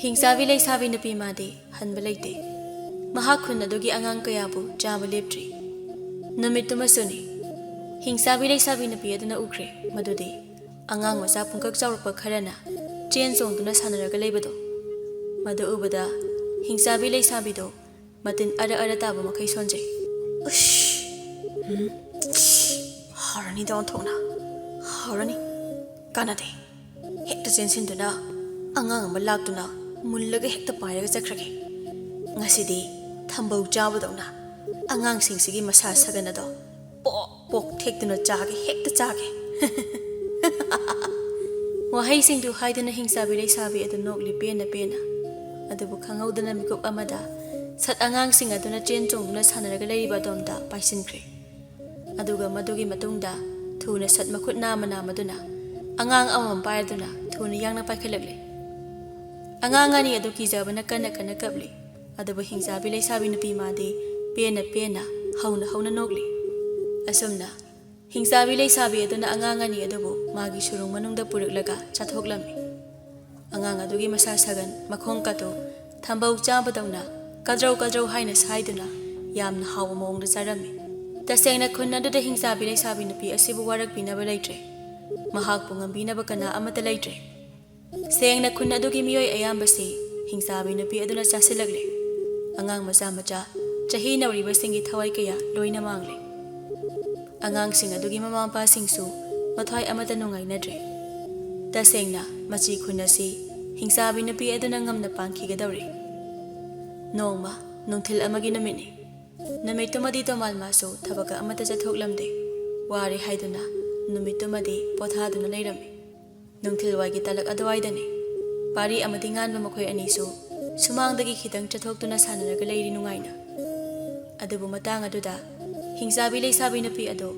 ꯍꯤꯡꯆꯥꯕꯤ ꯂꯩꯁꯥꯕꯤ ꯅꯨꯄꯤ ꯃꯥꯗꯤ ꯍꯟꯕ ꯂꯩꯇꯦ꯫ ꯃꯍꯥꯛ ꯈꯨꯟ ꯑꯗꯨꯒꯤ ꯑꯉꯥꯡ ꯀꯌꯥꯕꯨ ꯆꯥꯕ ꯂꯦꯞꯇ꯭ꯔꯤ꯫ ꯅꯨꯃꯤꯠꯇꯨꯃꯁꯨꯅꯤ꯫ ꯍꯤꯡꯆꯥꯕꯤ ꯂꯩꯁꯥꯕꯤ ꯅꯨꯄꯤ ꯑꯗꯨꯅ ꯎꯈ꯭ꯔꯦ ꯃꯗꯨꯗꯤ ꯑꯉꯥꯡ ꯃꯆꯥ ꯄꯨꯡꯀꯛ ꯆꯥꯎꯔꯛꯄ ꯈꯔꯅ ꯆꯦꯟ ꯆꯣꯡꯗꯨꯅ ꯁꯥꯟꯅꯔꯒ ꯂꯩꯕꯗꯣ꯫ ꯃꯗꯨ ꯎꯕꯗ ꯍꯤꯡꯆꯥꯕꯤ ꯂꯩꯁꯥꯕꯤꯗꯣ ꯃꯇꯤꯟ ꯑꯔ ꯑꯔ ꯇꯥꯕ ꯃꯈꯩ ꯁꯣꯟꯖꯩ꯫ ꯎꯁ! ꯎꯝ? ꯍꯥꯎꯔꯅꯤꯗ ꯑꯣꯟꯊꯣꯛꯅ꯫ ꯍꯥꯎꯔꯅꯤ꯫ ꯀꯥꯟꯅꯗꯦ꯫ ꯍꯦꯛꯇ ꯆꯦꯟꯁꯤꯟꯗꯨꯅ ꯑꯉꯥꯡ ꯑꯃ ꯂꯥꯛꯇꯨꯅ ꯃꯨꯜꯂꯒ ꯍꯦꯛꯇ ꯄꯥꯏꯔꯒ ꯆꯠꯈ꯭ꯔꯒꯦ꯫ ꯉꯁꯤꯗꯤ ꯊꯝꯕꯧ ꯆꯥꯕꯗꯧꯅ ꯑꯉꯥꯡꯁꯤꯡꯁꯤꯒꯤ ꯃꯁꯥ ꯁꯒꯟ ꯑꯗꯣ ꯄꯣꯛ ꯄꯣꯛ ꯊꯦꯛꯇꯨꯅ ꯆꯥꯒꯦ, ꯍꯦꯛꯇ ꯆꯥꯒꯦ꯫ ꯋꯥꯍꯩꯁꯤꯡꯗꯨ ꯍꯥꯏꯗꯨꯅ ꯍꯤꯡꯆꯥꯕꯤ ꯂꯩꯁꯥꯕꯤ ꯑꯗꯨ ꯅꯣꯛꯂꯤ ꯄꯦꯟꯅ ꯄꯦꯟꯅ꯫ ꯑꯗꯨꯕꯨ ꯈꯪꯍꯧꯗꯅ ꯃꯤꯀꯨꯞ ꯑꯃꯗ ꯁꯠ ꯑꯉꯥꯡꯁꯤꯡ ꯑꯗꯨꯅ ꯆꯦꯟ ꯆꯣꯡꯗꯨꯅ ꯁꯥꯟꯅꯔꯒ ꯂꯩꯔꯤꯕ ꯑꯗꯣꯝꯗ ꯄꯥꯏꯁꯤꯟꯈ꯭ꯔꯦ꯫ ꯑꯗꯨꯒ ꯃꯗꯨꯒꯤ ꯃꯇꯨꯡꯗ ꯊꯨꯅ ꯁꯠ ꯃꯈꯨꯠ ꯅꯥꯝꯃ ꯅꯥꯝꯃꯗꯨꯅ ꯑꯉꯥꯡ ꯑꯃꯃꯝ ꯄꯥꯏꯔꯗꯨꯅ ꯊꯨꯅ ꯌꯥꯡꯅ ꯄꯥꯏꯈꯠꯂꯛꯂꯦ꯫ ꯑꯉꯥꯡ ꯑꯅꯤ ꯑꯗꯨ ꯀꯤꯖꯕꯅ ꯀꯟꯅ ꯀꯟꯅ ꯀꯞꯂꯤ꯫ ꯑꯗꯨꯕꯨ ꯍꯤꯡꯆꯥꯕꯤ ꯂꯩꯁꯥꯕꯤ ꯅꯨꯄꯤ ꯃꯥꯗꯤ ꯄꯦꯟꯅ ꯄꯦꯟꯅ ꯍꯧꯅ ꯍꯧꯅ ꯅꯣꯛꯂꯤ꯫ ꯑꯁꯨꯝꯅ ꯍꯤꯡꯆꯥꯕꯤ ꯂꯩꯁꯥꯕꯤ ꯑꯗꯨꯅ ꯑꯉꯥꯡ ꯑꯅꯤ ꯑꯗꯨꯕꯨ ꯃꯥꯒꯤ ꯁꯨꯔꯨꯡ ꯃꯅꯨꯡꯗ ꯄꯨꯔꯛꯂꯒ ꯆꯥꯊꯣꯛꯂꯝꯃꯤ꯫ ꯑꯉꯥꯡ ꯑꯗꯨꯒꯤ ꯃꯁꯥ ꯁꯥꯒꯟ ꯃꯈꯣꯡ ꯀꯥꯇꯨ ꯊꯝꯕꯧ ꯆꯥꯕꯗꯧꯅ ꯀꯗ꯭ꯔꯧ ꯀꯗ꯭ꯔꯧ ꯍꯥꯏꯅ ꯁꯥꯏꯗꯨꯅ ꯌꯥꯝꯅ ꯍꯥꯎꯕ ꯃꯑꯣꯡꯗ ꯆꯥꯔꯝꯃꯤ꯫ ꯇꯁꯦꯡꯅ ꯈꯨꯟ ꯑꯗꯨꯗ ꯍꯤꯡꯆꯥꯕꯤ ꯂꯩꯁꯥꯕꯤ ꯅꯨꯄꯤ ꯑꯁꯤꯕꯨ ꯋꯥꯔꯛꯄꯤꯅꯕ ꯂꯩꯇ꯭ꯔꯦ꯫ ꯃꯍꯥꯛꯄꯨ ꯉꯝꯕꯤꯅꯕ ꯀꯅꯥ ꯑꯃꯠꯇ ꯂꯩꯇ꯭ꯔꯦ꯫ ꯁꯦꯡꯅ ꯈꯨꯟ ꯑꯗꯨꯒꯤ ꯃꯤꯑꯣꯏ ꯑꯌꯥꯝꯕꯁꯤ ꯍꯤꯡꯆꯥꯕꯤ ꯅꯨꯄꯤ ꯑꯗꯨꯅ ꯆꯥꯁꯤꯜꯂꯛꯂꯦ꯫ ꯑꯉꯥꯡ ꯃꯆꯥ ꯃꯆꯥ, ꯆꯍꯤ ꯅꯧꯔꯤꯕꯁꯤꯡꯒꯤ ꯊꯋꯥꯏ ꯀꯌꯥ ꯂꯣꯏꯅ ꯃꯥꯡꯂꯦ꯫ ꯑꯉꯥꯡꯁꯤꯡ ꯑꯗꯨꯒꯤ ꯃꯃꯥ ꯃꯄꯥꯁꯤꯡꯁꯨ ꯃꯊ꯭ꯋꯥꯏ ꯑꯃꯠꯇ ꯅꯨꯡꯉꯥꯏꯅꯗ꯭ꯔꯦ꯫ ꯇꯁꯦꯡꯅ ꯃꯆꯤ ꯈꯨꯟ ꯑꯁꯤ ꯍꯤꯡꯆꯥꯕꯤ ꯅꯨꯄꯤ ꯑꯗꯨꯅ ꯉꯝꯅ ꯄꯥꯟꯈꯤꯒꯗꯧꯔꯦ꯫ ꯅꯣꯡꯃ ꯅꯨꯡꯊꯤꯜ ꯑꯃꯒꯤ ꯅꯨꯃꯤꯠꯅꯤ꯫ ꯅꯨꯃꯤꯠꯇꯨꯃꯗꯤ ꯇꯣꯃꯥꯜ ꯃꯥꯁꯨ ꯊꯕꯛ ꯑꯃꯠꯇ ꯆꯠꯊꯣꯛꯂꯝꯗꯦ꯫ ꯋꯥꯔꯦ ꯍꯥꯏꯗꯨꯅ ꯅꯨꯃꯤꯠꯇꯨꯃꯗꯤ ꯄꯣꯊꯥꯗꯨꯅ ꯂꯩꯔꯝꯃꯤ꯫ ꯅꯨꯡꯊꯤꯜꯋꯥꯏꯒꯤ ꯇꯂꯛ ꯑꯗꯨꯋꯥꯏꯗꯅꯤ꯫ ꯄꯥꯔꯤ ꯑꯃꯗꯤ ꯉꯥꯟꯕ ꯃꯈꯣꯏ ꯑꯅꯤꯁꯨ ꯁꯨꯃꯥꯡꯗꯒꯤ ꯈꯤꯇꯪ ꯆꯠꯊꯣꯛꯇꯨꯅ ꯁꯥꯟꯅꯔꯒ ꯂꯩꯔꯤ ꯅꯨꯡꯉꯥꯏꯅ꯫ ꯑꯗꯨꯕꯨ ꯃꯇꯥꯡ ꯑꯗꯨꯗ ꯍꯤꯡꯆꯥꯕꯤ ꯂꯩꯁꯥꯕꯤ ꯅꯨꯄꯤ ꯑꯗꯨ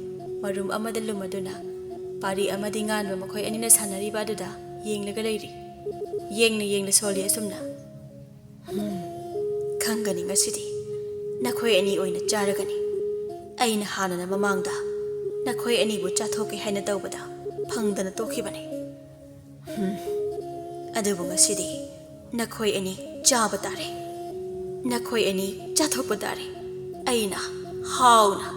ꯃꯔꯨꯝ ꯑꯃꯗ ꯂꯨꯝꯃꯗꯨꯅ ꯄꯥꯔꯤ ꯑꯃꯗꯤ ꯉꯥꯟꯕ ꯃꯈꯣꯏ ꯑꯅꯤꯅ ꯁꯥꯟꯅꯔꯤꯕ ꯑꯗꯨꯗ ꯌꯦꯡꯂꯒ ꯂꯩꯔꯤ꯫ ꯌꯦꯡꯅ ꯌꯦꯡꯅ ꯁꯣꯜꯂꯤ ꯑꯁꯨꯝꯅ꯫ "ꯍꯝ, ꯈꯪꯒꯅꯤ ꯉꯁꯤꯗꯤ꯫ ꯅꯈꯣꯏ ꯑꯅꯤ ꯑꯣꯏꯅ ꯆꯥꯔꯒꯅꯤ꯫ ꯑꯩꯅ ꯍꯥꯟꯅꯅ ꯃꯃꯥꯡꯗ ꯅꯈꯣꯏ ꯑꯅꯤꯕꯨ ꯆꯥꯊꯣꯛꯀꯦ ꯍꯥꯏꯅ ꯇꯧꯕꯗ ꯐꯪꯗꯅ ꯇꯣꯛꯈꯤꯕꯅꯤ꯫ ꯍꯝ, ꯑꯗꯨꯕꯨ ꯉꯁꯤꯗꯤ ꯅꯈꯣꯏ ꯑꯅꯤ ꯆꯥꯕ ꯇꯥꯔꯦ꯫ ꯅꯈꯣꯏ ꯑꯅꯤ ꯆꯥꯊꯣꯛꯄ ꯇꯥꯔꯦ꯫ ꯑꯩꯅ ꯍꯥꯎꯅ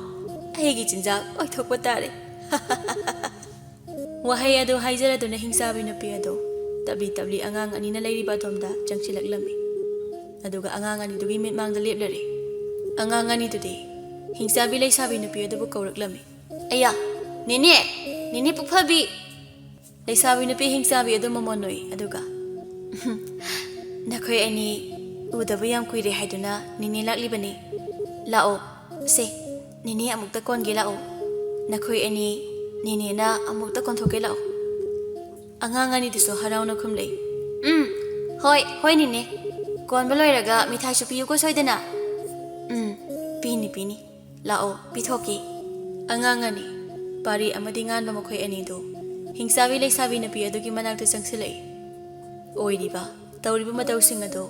ꯑꯩꯒꯤ ꯆꯤꯟꯖꯥꯛ ꯑꯣꯏꯊꯣꯛꯄ ꯇꯥꯔꯦ꯫" ꯋꯥꯍꯩ ꯑꯗꯨ ꯍꯥꯏꯖꯔꯗꯨꯅ ꯍꯤꯡꯆꯥꯕꯤ ꯅꯨꯄꯤ ꯑꯗꯨ ꯇꯞꯂꯤ ꯇꯞꯂꯤ ꯑꯉꯥꯡ ꯑꯅꯤꯅ ꯂꯩꯔꯤꯕ ꯑꯗꯣꯝꯗ ꯆꯪꯁꯤꯜꯂꯛꯂꯝꯃꯤ꯫ ꯑꯗꯨꯒ ꯑꯉꯥꯡ ꯑꯅꯤꯗꯨꯒꯤ ꯃꯤꯠꯃꯥꯡꯗ ꯂꯦꯞꯂꯔꯦ꯫ ꯑꯉꯥꯡ ꯑꯅꯤꯗꯨꯗꯤ ꯍꯤꯡꯆꯥꯕꯤ ꯂꯩꯁꯥꯕꯤ ꯅꯨꯄꯤ ꯑꯗꯨꯕꯨ ꯀꯧꯔꯛꯂꯝꯃꯤ꯫ "ꯑꯌꯥ, ꯅꯦꯅꯦ, ꯅꯦꯅꯦ ꯄꯨꯛꯐꯕꯤ!" ꯂꯩꯁꯥꯕꯤ ꯅꯨꯄꯤ ꯍꯤꯡꯆꯥꯕꯤ ꯑꯗꯨ ꯃꯃꯣꯟ ꯅꯣꯛꯏ, ꯑꯗꯨꯒ, "ꯅꯈꯣꯏ ꯑꯅꯤ ꯎꯗꯕ ꯌꯥꯝ ꯀꯨꯏꯔꯦ ꯍꯥꯏꯗꯨꯅ ꯅꯦꯅꯦ ꯂꯥꯛꯂꯤꯕꯅꯤ꯫ ꯂꯥꯛꯑꯣ, ꯁꯦ, ꯅꯦꯅꯦ ꯑꯃꯨꯛꯇ ꯀꯣꯟꯒꯦ ꯂꯥꯛꯑꯣ꯫ ꯅꯈꯣꯏ ꯑꯅꯤ ꯅꯦꯅꯦꯅ ꯑꯃꯨꯛꯇ ꯀꯣꯟꯊꯣꯛꯀꯦ ꯂꯥꯛꯑꯣ꯫" ꯑꯉꯥꯡ ꯑꯅꯤꯗꯨꯁꯨ ꯍꯔꯥꯎꯅ ꯈꯨꯝꯂꯛꯏ꯫ "ꯎꯝ, ꯍꯣꯏ, ꯍꯣꯏ ꯅꯦꯅꯦ꯫ ꯀꯣꯟꯕ ꯂꯣꯏꯔꯒ ꯃꯤꯊꯥꯏꯁꯨ ꯄꯤꯌꯨꯀꯣ ꯁꯣꯏꯗꯅ꯫" "ꯎꯝ, ꯄꯤꯅꯤ, ꯄꯤꯅꯤ꯫ ꯂꯥꯛꯑꯣ, ꯄꯤꯊꯣꯛꯀꯦ꯫" ꯑꯉꯥꯡ ꯑꯅꯤ, ꯄꯥꯔꯤ ꯑꯃꯗꯤ ꯉꯥꯟꯕ ꯃꯈꯣꯏ ꯑꯅꯤꯗꯨ ꯍꯤꯡꯆꯥꯕꯤ ꯂꯩꯁꯥꯕꯤ ꯅꯨꯄꯤ ꯑꯗꯨꯒꯤ ꯃꯅꯥꯛꯇ ꯆꯪꯁꯤꯜꯂꯛꯏ꯫ ꯑꯣꯏꯔꯤꯕ, ꯇꯧꯔꯤꯕ ꯃꯇꯧꯁꯤꯡ ꯑꯗꯨ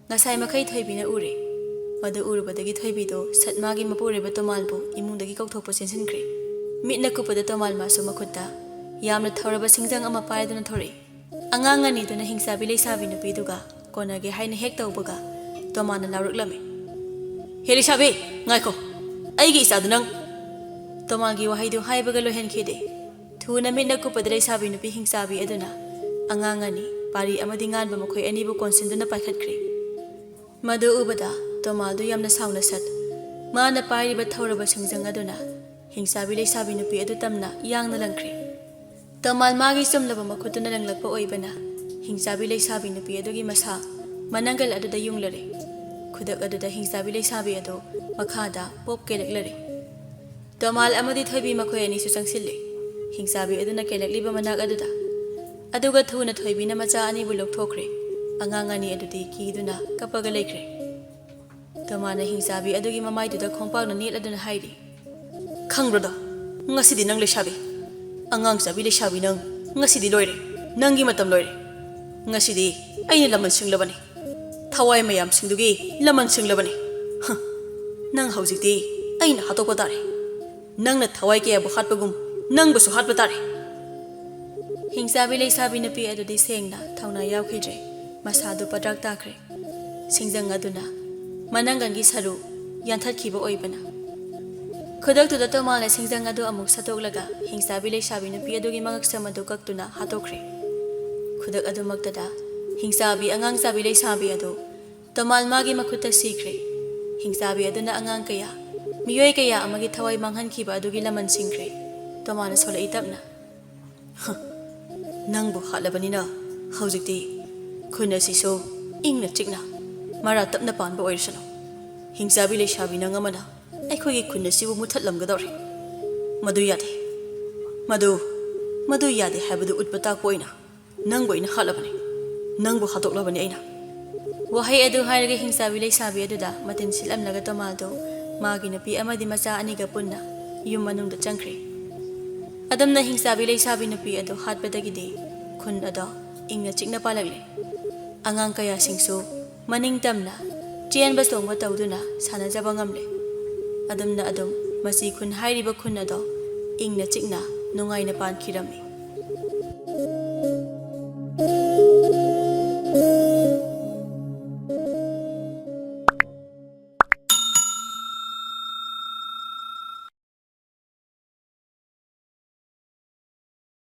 ꯉꯁꯥꯏ ꯃꯈꯩ ꯊꯣꯏꯕꯤꯅ ꯎꯔꯦ꯫ ꯃꯗꯨ ꯎꯔꯨꯕꯗꯒꯤ ꯊꯣꯏꯕꯤꯗꯨ ꯁꯠ ꯃꯥꯒꯤ ꯃꯄꯨꯔꯣꯏꯕ ꯇꯣꯃꯥꯜꯕꯨ ꯏꯃꯨꯡꯗꯒꯤ ꯀꯧꯊꯣꯛꯄ ꯆꯦꯟꯁꯤꯟꯈ꯭ꯔꯦ꯫ ꯃꯤꯠꯅ ꯀꯨꯞꯄꯗ ꯇꯣꯃꯥꯜ ꯃꯥꯁꯨ ꯃꯈꯨꯠꯇ ꯌꯥꯝꯅ ꯊꯧꯔꯕ ꯁꯤꯡꯖꯪ ꯑꯃ ꯄꯥꯏꯗꯨꯅ ꯊꯣꯔꯛꯏ꯫ ꯑꯉꯥꯡ ꯑꯅꯤꯗꯨꯅ ꯍꯤꯡꯆꯥꯕꯤ ꯂꯩꯁꯥꯕꯤ ꯅꯨꯄꯤꯗꯨꯒ ꯀꯣꯟꯅꯒꯦ ꯍꯥꯏꯅ ꯍꯦꯛ ꯇꯧꯕꯒ ꯇꯣꯃꯥꯜꯅ ꯂꯥꯎꯔꯛꯂꯝꯃꯤ꯫ "ꯍꯦ ꯂꯩꯁꯥꯕꯤ, ꯉꯥꯏꯈꯣ꯫ ꯑꯩꯒꯤ ꯏꯆꯥꯗꯨ ꯅꯪ!" ꯇꯣꯃꯥꯜꯒꯤ ꯋꯥꯍꯩꯗꯨ ꯍꯥꯏꯕꯒ ꯂꯣꯏꯍꯟꯈꯤꯗꯦ꯫ ꯊꯨꯅ ꯃꯤꯠꯅ ꯀꯨꯞꯄꯗ ꯂꯩꯁꯥꯕꯤ ꯅꯨꯄꯤ ꯍꯤꯡꯆꯥꯕꯤ ꯑꯗꯨꯅ ꯑꯉꯥꯡ ꯑꯅꯤ, ꯄꯥꯔꯤ ꯑꯃꯗꯤ ꯉꯥꯟꯕ ꯃꯈꯣꯏ ꯑꯅꯤꯕꯨ ꯀꯣꯟꯁꯤꯟꯗꯨꯅ ꯄꯥꯏꯈꯠꯈ꯭ꯔꯦ꯫ ꯃꯗꯨ ꯎꯕꯗ ꯇꯣꯃꯥꯜꯗꯨ ꯌꯥꯝꯅ ꯁꯥꯎꯅ ꯁꯠ ꯃꯥꯅ ꯄꯥꯏꯔꯤꯕ ꯊꯧꯔꯕ ꯁꯤꯡꯖꯪ ꯑꯗꯨꯅ ꯍꯤꯡꯆꯥꯕꯤ ꯂꯩꯁꯥꯕꯤ ꯅꯨꯄꯤ ꯑꯗꯨ ꯇꯝꯅ ꯌꯥꯡꯅ ꯂꯪꯈ꯭ꯔꯦ꯫ ꯇꯣꯃꯥꯜ ꯃꯥꯒꯤ ꯆꯨꯝꯂꯕ ꯃꯈꯨꯠꯇꯨꯅ ꯂꯪꯂꯛꯄ ꯑꯣꯏꯕꯅ ꯍꯤꯡꯆꯥꯕꯤ ꯂꯩꯁꯥꯕꯤ ꯅꯨꯄꯤ ꯑꯗꯨꯒꯤ ꯃꯁꯥ ꯃꯅꯪꯒꯜ ꯑꯗꯨꯗ ꯌꯨꯡꯂꯔꯦ꯫ ꯈꯨꯗꯛ ꯑꯗꯨꯗ ꯍꯤꯡꯆꯥꯕꯤ ꯂꯩꯁꯥꯕꯤ ꯑꯗꯨ ꯃꯈꯥꯗ ꯄꯣꯞ ꯀꯦꯜꯂꯛꯂꯔꯦ꯫ ꯇꯣꯃꯥꯜ ꯑꯃꯗꯤ ꯊꯣꯏꯕꯤ ꯃꯈꯣꯏ ꯑꯅꯤꯁꯨ ꯆꯪꯁꯤꯜꯂꯤ꯫ ꯍꯤꯡꯆꯥꯕꯤ ꯑꯗꯨꯅ ꯀꯦꯜꯂꯛꯂꯤꯕ ꯃꯅꯥꯛ ꯑꯗꯨꯗ꯫ ꯑꯗꯨꯒ ꯊꯨꯅ ꯊꯣꯏꯕꯤꯅ ꯃꯆꯥ ꯑꯅꯤꯕꯨ ꯂꯧꯊꯣꯛꯈ꯭ꯔꯦ꯫ ꯑꯉꯥꯡ ꯑꯅꯤ ꯑꯗꯨꯗꯤ ꯀꯤꯗꯨꯅ ꯀꯞꯄꯒ ꯂꯩꯈ꯭ꯔꯦ꯫ ꯇꯣꯃꯥꯜꯅ ꯍꯤꯡꯆꯥꯕꯤ ꯑꯗꯨꯒꯤ ꯃꯃꯥꯏꯗꯨꯗ ꯈꯣꯡꯄꯥꯛꯅ ꯅꯦꯠꯂꯗꯨꯅ ꯍꯥꯏꯔꯤ, "ꯈꯪꯕ꯭ꯔꯗꯣ, ꯉꯁꯤꯗꯤ ꯅꯪ ꯂꯩꯁꯥꯕꯤ, ꯑꯉꯥꯡ ꯆꯥꯕꯤ ꯂꯩꯁꯥꯕꯤ ꯅꯪ, ꯉꯁꯤꯗꯤ ꯂꯣꯏꯔꯦ꯫ ꯅꯪꯒꯤ ꯃꯇꯝ ꯂꯣꯏꯔꯦ꯫ ꯉꯁꯤꯗꯤ ꯑꯩꯅ ꯂꯃꯟ ꯁꯤꯡꯂꯕꯅꯤ꯫ ꯊꯋꯥꯏ ꯃꯌꯥꯝꯁꯤꯡꯗꯨꯒꯤ ꯂꯃꯟ ꯁꯤꯡꯂꯕꯅꯤ꯫ ꯍ, ꯅꯪ ꯍꯧꯖꯤꯛꯇꯤ ꯑꯩꯅ ꯍꯥꯠꯇꯣꯛꯄ ꯇꯥꯔꯦ꯫ ꯅꯪꯅ ꯊꯋꯥꯏ ꯀꯌꯥꯕꯨ ꯍꯥꯠꯄꯒꯨꯝ ꯅꯪꯕꯨꯁꯨ ꯍꯥꯠꯄ ꯇꯥꯔꯦ꯫" ꯍꯤꯡꯆꯥꯕꯤ ꯂꯩꯁꯥꯕꯤ ꯅꯨꯄꯤ ꯑꯗꯨꯗꯤ ꯁꯦꯡꯅ ꯊꯧꯅꯥ ꯌꯥꯎꯈꯤꯗ꯭ꯔꯦ꯫ ꯃꯁꯥꯗꯨ ꯄꯗ꯭ꯔꯥꯛ ꯇꯥꯈ꯭ꯔꯦ꯫ ꯁꯤꯡꯖꯪ ꯑꯗꯨꯅ ꯃꯅꯪꯒꯟꯒꯤ ꯁꯔꯨ ꯌꯥꯟꯊꯠꯈꯤꯕ ꯑꯣꯏꯕꯅ꯫ ꯈꯨꯗꯛꯇꯨꯗ ꯇꯣꯃꯥꯜꯅ ꯁꯤꯡꯖꯪ ꯑꯗꯨ ꯑꯃꯨꯛ ꯁꯠꯇꯣꯛꯂꯒ ꯍꯤꯡꯆꯥꯕꯤ ꯂꯩꯁꯥꯕꯤ ꯅꯨꯄꯤ ꯑꯗꯨꯒꯤ ꯃꯉꯛꯁꯝ ꯑꯗꯨ ꯀꯛꯇꯨꯅ ꯍꯥꯠꯇꯣꯛꯈ꯭ꯔꯦ꯫ ꯈꯨꯗꯛ ꯑꯗꯨꯃꯛꯇꯗ ꯍꯤꯡꯆꯥꯕꯤ ꯑꯉꯥꯡ ꯆꯥꯕꯤ ꯂꯩꯁꯥꯕꯤ ꯑꯗꯨ ꯇꯣꯃꯥꯜ ꯃꯥꯒꯤ ꯃꯈꯨꯠꯇ ꯁꯤꯈ꯭ꯔꯦ꯫ ꯍꯤꯡꯆꯥꯕꯤ ꯑꯗꯨꯅ ꯑꯉꯥꯡ ꯀꯌꯥ, ꯃꯤꯑꯣꯏ ꯀꯌꯥ ꯑꯃꯒꯤ ꯊꯋꯥꯏ ꯃꯥꯡꯍꯟꯈꯤꯕ ꯑꯗꯨꯒꯤ ꯂꯃꯟ ꯁꯤꯡꯈ꯭ꯔꯦ꯫ ꯇꯣꯃꯥꯜꯅ ꯁꯣꯜꯂꯛꯏ ꯇꯞꯅ, "ꯍ, ꯅꯪꯕꯨ ꯍꯥꯠꯂꯕꯅꯤꯅ ꯍꯧꯖꯤꯛꯇꯤ ꯈꯨꯟ ꯑꯁꯤꯁꯨ ꯏꯪꯅ ꯆꯤꯛꯅ ꯃꯔꯥ ꯇꯞꯅ ꯄꯥꯟꯕ ꯑꯣꯏꯔꯁꯅꯨ꯫ ꯍꯤꯡꯆꯥꯕꯤ ꯂꯩꯁꯥꯕꯤ ꯅꯪ ꯑꯃꯅ ꯑꯩꯈꯣꯏꯒꯤ ꯈꯨꯟ ꯑꯁꯤꯕꯨ ꯃꯨꯠꯊꯠꯂꯝꯒꯗꯧꯔꯦ꯫ ꯃꯗꯨ ꯌꯥꯗꯦ꯫ ꯃꯗꯨ, ꯃꯗꯨ ꯌꯥꯗꯦ ꯍꯥꯏꯕꯗꯨ ꯎꯠꯄ ꯇꯥꯛꯄ ꯑꯣꯏꯅ ꯅꯪꯕꯨ ꯑꯩꯅ ꯍꯥꯠꯂꯕꯅꯤ꯫ ꯅꯪꯕꯨ ꯍꯥꯠꯇꯣꯛꯂꯕꯅꯤ ꯑꯩꯅ꯫" ꯋꯥꯍꯩ ꯑꯗꯨ ꯍꯥꯏꯔꯒ ꯍꯤꯡꯆꯥꯕꯤ ꯂꯩꯁꯥꯕꯤ ꯑꯗꯨꯗ ꯃꯇꯤꯟ ꯁꯤꯠꯂꯝꯂꯒ ꯇꯣꯃꯥꯜꯗꯨ ꯃꯥꯒꯤ ꯅꯨꯄꯤ ꯑꯃꯗꯤ ꯃꯆꯥ ꯑꯅꯤꯒ ꯄꯨꯟꯅ ꯌꯨꯝ ꯃꯅꯨꯡꯗ ꯆꯪꯈ꯭ꯔꯦ꯫ ꯑꯗꯨꯝꯅ ꯍꯤꯡꯆꯥꯕꯤ ꯂꯩꯁꯥꯕꯤ ꯅꯨꯄꯤ ꯑꯗꯨ ꯍꯥꯠꯄꯗꯒꯤꯗꯤ ꯈꯨꯟ ꯑꯗꯣ ꯏꯪꯅ ꯆꯤꯛꯅ ꯄꯥꯜꯂꯛꯂꯦ꯫ ꯑꯉꯥꯡ ꯀꯌꯥꯁꯤꯡꯁꯨ ꯃꯅꯤꯡ ꯇꯝꯅ ꯆꯦꯟꯕ ꯆꯣꯡꯕ ꯇꯧꯗꯨꯅ ꯁꯥꯟꯅꯖꯕ ꯉꯝꯂꯦ꯫ ꯑꯗꯨꯝꯅ ꯑꯗꯨꯝ ꯃꯆꯤ ꯈꯨꯟ ꯍꯥꯏꯔꯤꯕ ꯈꯨꯟ ꯑꯗꯣ ꯏꯪꯅ ꯆꯤꯛꯅ ꯅꯨꯡꯉꯥꯏꯅ ꯄꯥꯟꯈꯤꯔꯝꯃꯤ꯫